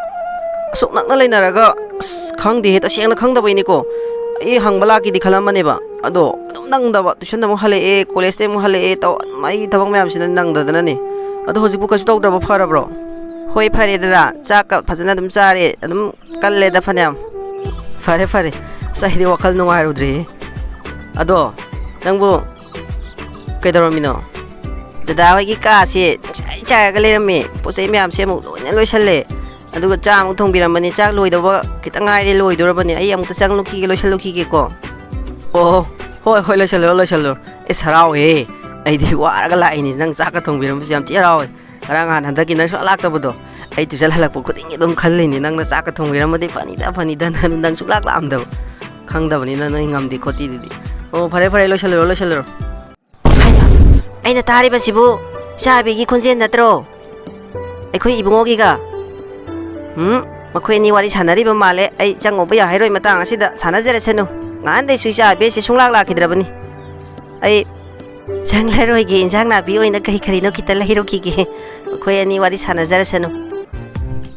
ꯑꯁꯨꯛ ꯅꯛꯅ ꯂꯩꯅꯔꯒ, ꯑꯁ, ꯈꯪꯗꯦꯍꯦ, ꯇꯁꯦꯡꯅ ꯈꯪꯗꯕꯩꯅꯤꯀꯣ꯫ ꯑꯩ ꯍꯪꯕ ꯂꯥꯛꯀꯦꯗꯤ ꯈꯜꯂꯝꯕꯅꯦꯕ꯫ ꯑꯗꯣ ꯑꯗꯨꯝ ꯅꯪꯗꯕ꯫ ꯇꯨꯏꯁꯟ ꯑꯃꯨꯛ ꯍꯜꯂꯛꯑꯦ, ꯀꯣꯂꯦꯖꯇꯩ ꯑꯃꯨꯛ ꯍꯜꯂꯛꯑꯦ, ꯇꯧ-, ꯑꯩ ꯊꯕꯛ ꯃꯌꯥꯝꯁꯤꯅ ꯅꯪꯗꯗꯅꯅꯦ꯫ ꯑꯗꯣ ꯍꯧꯖꯤꯛꯄꯨ ꯀꯩꯁꯨ ꯇꯧꯗ꯭ꯔꯕꯣ? ꯐꯔꯕ꯭ꯔꯣ? ꯍꯣꯏ, ꯐꯔꯦ ꯗꯗꯥ꯫ ꯆꯥꯛꯀ ꯐꯖꯅ ꯑꯗꯨꯝ ꯆꯥꯔꯦ꯫ ꯑꯗꯨꯝ ꯀꯜꯂꯦꯗ ꯐꯅꯌꯥꯝ꯫ ꯐꯔꯦ, ꯐꯔꯦ꯫ ꯑꯁ, ꯑꯩꯗꯤ ꯋꯥꯈꯜ ꯅꯨꯡꯉꯥꯏꯔꯨꯗ꯭ꯔꯦꯍꯦ꯫ ꯑꯗꯣ, ꯅꯪꯕꯨ ꯀꯩꯗꯧꯔꯝꯃꯤꯅꯣ? ꯗꯗꯥ ꯍꯣꯏꯒꯤ ꯀꯥꯁꯦ ꯅꯨꯡꯁꯥꯏ ꯆꯥꯏꯔꯒ ꯂꯩꯔꯝꯃꯦ꯫ ꯄꯣꯠ ꯆꯩ ꯃꯌꯥꯝꯁꯦ ꯑꯃꯨꯛ ꯂꯣꯏꯅ ꯂꯣꯏꯁꯜꯂꯦ꯫ ꯑꯗꯨꯒ ꯆꯥꯛ ꯑꯃꯨꯛ ꯊꯣꯡꯕꯤꯔꯝꯕꯅꯤ꯫ ꯆꯥꯛ ꯂꯣꯏꯗꯧꯕ ꯈꯤꯇꯪ ꯉꯥꯏꯔꯦ, ꯂꯣꯏꯗꯣꯔꯕꯅꯤ꯫ ꯑꯩ ꯑꯃꯨꯛꯇ ꯆꯪꯂꯨꯈꯤꯒꯦ, ꯂꯣꯏꯁꯤꯜꯂꯨꯈꯤꯒꯦꯀꯣ꯫ ꯑꯣ, ꯍꯣꯏ, ꯍꯣꯏ, ꯂꯣꯏꯁꯤꯜꯂꯨꯔꯣ, ꯂꯣꯏꯁꯤꯜꯂꯨꯔꯣ꯫ ꯑꯦꯁ, ꯍꯔꯥꯎꯋꯦꯍꯦ꯫ ꯑꯩꯗꯤ ꯋꯥꯔꯒ ꯂꯥꯛꯏꯅꯤ, ꯅꯪ ꯆꯥꯛꯀ ꯊꯣꯡꯕꯤꯔꯝꯕꯁꯦ ꯌꯥꯝ ꯊꯤ ꯍꯔꯥꯎꯋꯦ꯫ ꯉꯔꯥꯡ ꯅꯍꯥꯟ ꯍꯟꯗꯛꯀꯤ ꯅꯪ ꯁꯨꯡꯂꯥꯛ ꯂꯥꯛꯇꯕꯗꯣ, ꯑꯩ ꯇꯨꯏꯁꯟ ꯍꯜꯂꯛꯄ ꯈꯨꯗꯤꯡꯒꯤ ꯑꯗꯨꯝ ꯈꯜꯂꯤꯅꯤ, ꯅꯪꯅ ꯆꯥꯛꯀ ꯊꯣꯡꯕꯤꯔꯝꯃꯗꯤ ꯐꯅꯤꯗ, ꯐꯅꯤꯗ, ꯅꯪ, ꯅꯪ ꯁꯨꯡꯂꯥꯛ ꯂꯥꯛꯑꯝꯗꯕ꯫ ꯈꯪꯗꯕꯅꯤꯅ ꯅꯣꯏ ꯉꯝꯗꯦ ꯈꯣꯠꯇꯦꯗꯨꯗꯤ꯫ ꯑꯣ, ꯐꯔꯦ, ꯐꯔꯦ, ꯂꯣꯏꯁꯤꯜꯂꯨꯔꯣ, ꯂꯣꯏꯁꯤꯜꯂꯨꯔꯣ꯫ ꯍꯥꯏꯃ, ꯑꯩꯅ ꯇꯥꯔꯤꯕꯁꯤꯕꯨ ꯏꯆꯥ ꯏꯕꯤꯒꯤ ꯈꯣꯟꯖꯦꯜ ꯅꯠꯇ꯭ꯔꯣ? ꯑꯩꯈꯣꯏ ꯏꯕꯨꯡꯉꯣꯒꯤꯒ? ꯎꯝ, ꯃꯈꯣꯏ ꯑꯅꯤ ꯋꯥꯔꯤ ꯁꯥꯟꯅꯔꯤꯕ ꯃꯥꯜꯂꯦ꯫ ꯑꯩ ꯆꯪꯉꯨꯕ ꯌꯥꯍꯩꯔꯣꯏ, ꯃꯇꯥꯡ ꯑꯁꯤꯗ ꯁꯥꯟꯅꯖꯔꯁꯅꯨ꯫ ꯉꯍꯥꯟꯗꯩꯁꯨ ꯏꯆꯥ ꯏꯕꯦꯁꯦ ꯁꯨꯡꯂꯥꯛ ꯂꯥꯛꯈꯤꯗ꯭ꯔꯕꯅꯤ꯫ ꯑꯩ ꯆꯪꯂꯔꯣꯏꯒꯦ, ꯏꯟꯖꯥꯡ ꯅꯥꯄꯤ ꯑꯣꯏꯅ ꯀꯔꯤ ꯀꯔꯤꯅꯣ ꯈꯤꯇ ꯂꯩꯔꯨꯈꯤꯒꯦ꯫ ꯃꯈꯣꯏ ꯑꯅꯤ ꯋꯥꯔꯤ ꯁꯥꯟꯅꯖꯔꯁꯅꯨ꯫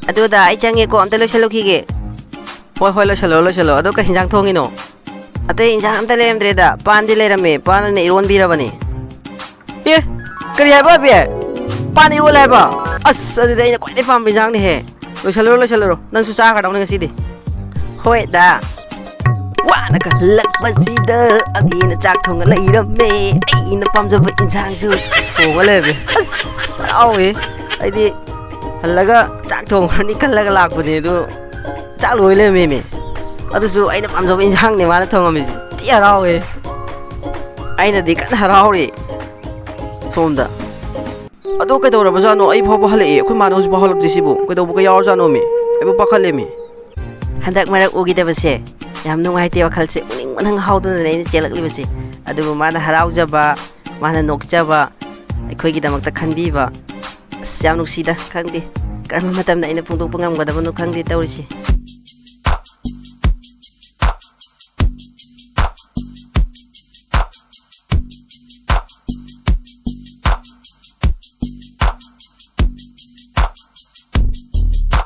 ꯑꯗꯨꯗ ꯑꯩ ꯆꯪꯉꯦꯀꯣ, ꯑꯝꯇ ꯂꯣꯏꯁꯤꯜꯂꯨꯈꯤꯒꯦ꯫ ꯍꯣꯏ, ꯍꯣꯏ, ꯂꯣꯏꯁꯤꯜꯂꯣ, ꯂꯣꯏꯁꯤꯜꯂꯣ꯫ ꯑꯗꯣ ꯀꯩ ꯍꯤꯟꯖꯥꯡ ꯊꯣꯡꯉꯤꯅꯣ? ꯑꯇꯩ ꯏꯟꯖꯥꯡ ꯑꯝꯇ ꯂꯩꯔꯝꯗ꯭ꯔꯦꯗ, ꯄꯥꯟꯗꯤ ꯂꯩꯔꯝꯃꯦ, ꯄꯥꯟ ꯑꯣꯏꯅ ꯏꯔꯣꯟꯕꯤꯔꯕꯅꯤ꯫ ꯑꯦ, ꯀꯔꯤ ꯍꯥꯏꯕ, ꯑꯕꯦ? ꯄꯥꯟ ꯏꯔꯣꯜꯂꯦ ꯍꯥꯏꯕ? ꯑꯁ, ꯑꯗꯨꯗꯤ ꯑꯩꯅ ꯈ꯭ꯋꯥꯏꯗꯩ ꯄꯥꯝꯕ ꯏꯟꯖꯥꯡꯅꯤꯍꯦ꯫ ꯂꯣꯏꯁꯜꯂꯨꯔꯣ, ꯂꯣꯏꯁꯜꯂꯨꯔꯣ, ꯅꯪꯁꯨ ꯆꯥꯈ꯭ꯔꯗꯧꯅꯤ ꯉꯁꯤꯗꯤ꯫ ꯍꯣꯏ ꯗꯥ꯫ ꯋꯥꯅ ꯍꯜꯂꯛꯄꯁꯤꯗ ꯑꯕꯦꯅ ꯆꯥꯛ ꯊꯣꯡꯉ ꯂꯩꯔꯝꯃꯦ꯫ ꯑꯩꯅ ꯄꯥꯝꯖꯕ ꯏꯟꯁꯥꯡꯁꯨ ꯊꯣꯡꯉ ꯂꯩꯔꯝꯃꯦ꯫ ꯑꯁ, ꯍꯔꯥꯎꯋꯦ꯫ ꯑꯩꯗꯤ ꯍꯜꯂꯒ ꯆꯥꯛ ꯊꯣꯡꯉꯅꯤ ꯈꯜꯂꯒ ꯂꯥꯛꯄꯅꯦ, ꯑꯗꯨ ꯆꯥꯛ ꯂꯣꯏ ꯂꯩꯔꯝꯃꯦꯃꯦ꯫ ꯑꯗꯨꯁꯨ ꯑꯩꯅ ꯄꯥꯝꯖꯕ ꯏꯟꯁꯥꯡꯅꯦ ꯃꯥꯅ ꯊꯣꯡꯉꯝꯃꯤꯁꯦ꯫ ꯊꯤ ꯍꯔꯥꯎꯋꯦ꯫ ꯑꯩꯅꯗꯤ ꯀꯟꯅ ꯍꯔꯥꯎꯔꯤ ꯁꯣꯝꯗ꯫ ꯑꯗꯣ ꯀꯩꯗꯧꯔꯕꯖꯥꯠꯅꯣ? ꯑꯩ ꯐꯥꯎꯕ ꯍꯜꯂꯛꯑꯦ, ꯑꯩꯈꯣꯏ ꯃꯥꯅ ꯍꯧꯖꯤꯛ ꯐꯥꯎ ꯍꯜꯂꯛꯇ꯭ꯔꯤꯁꯤꯕꯨ? ꯀꯩꯗꯧꯕꯒ ꯌꯥꯎꯔꯖꯥꯠꯅꯣꯃꯤ? ꯑꯩꯕꯨ ꯄꯥꯈꯠꯂꯦꯃꯤ꯫ ꯍꯟꯗꯛ ꯃꯔꯛ ꯎꯈꯤꯗꯕꯁꯦ ꯌꯥꯝ ꯅꯨꯡꯉꯥꯏꯇꯦ, ꯋꯥꯈꯜꯁꯦ ꯎꯅꯤꯡꯕꯅ ꯉꯥꯎꯗꯅ ꯑꯩꯅ ꯆꯦꯜꯂꯛꯂꯤꯕꯁꯦ꯫ ꯑꯗꯨꯕꯨ ꯃꯥꯅ ꯍꯔꯥꯎꯖꯕ, ꯃꯥꯅ ꯅꯣꯛꯆꯕ, ꯑꯩꯈꯣꯏꯒꯤꯗꯃꯛꯇ ꯈꯟꯕꯤꯕ, ꯑꯁ, ꯌꯥꯝ ꯅꯨꯡꯁꯤꯗ꯫ ꯈꯪꯗꯦ ꯀꯔꯝꯕ ꯃꯇꯝꯗ ꯑꯩꯅ ꯐꯣꯡꯗꯣꯛꯄ ꯉꯝꯒꯗꯕꯅꯣ, ꯈꯪꯗꯦ ꯇꯧꯔꯤꯁꯦ꯫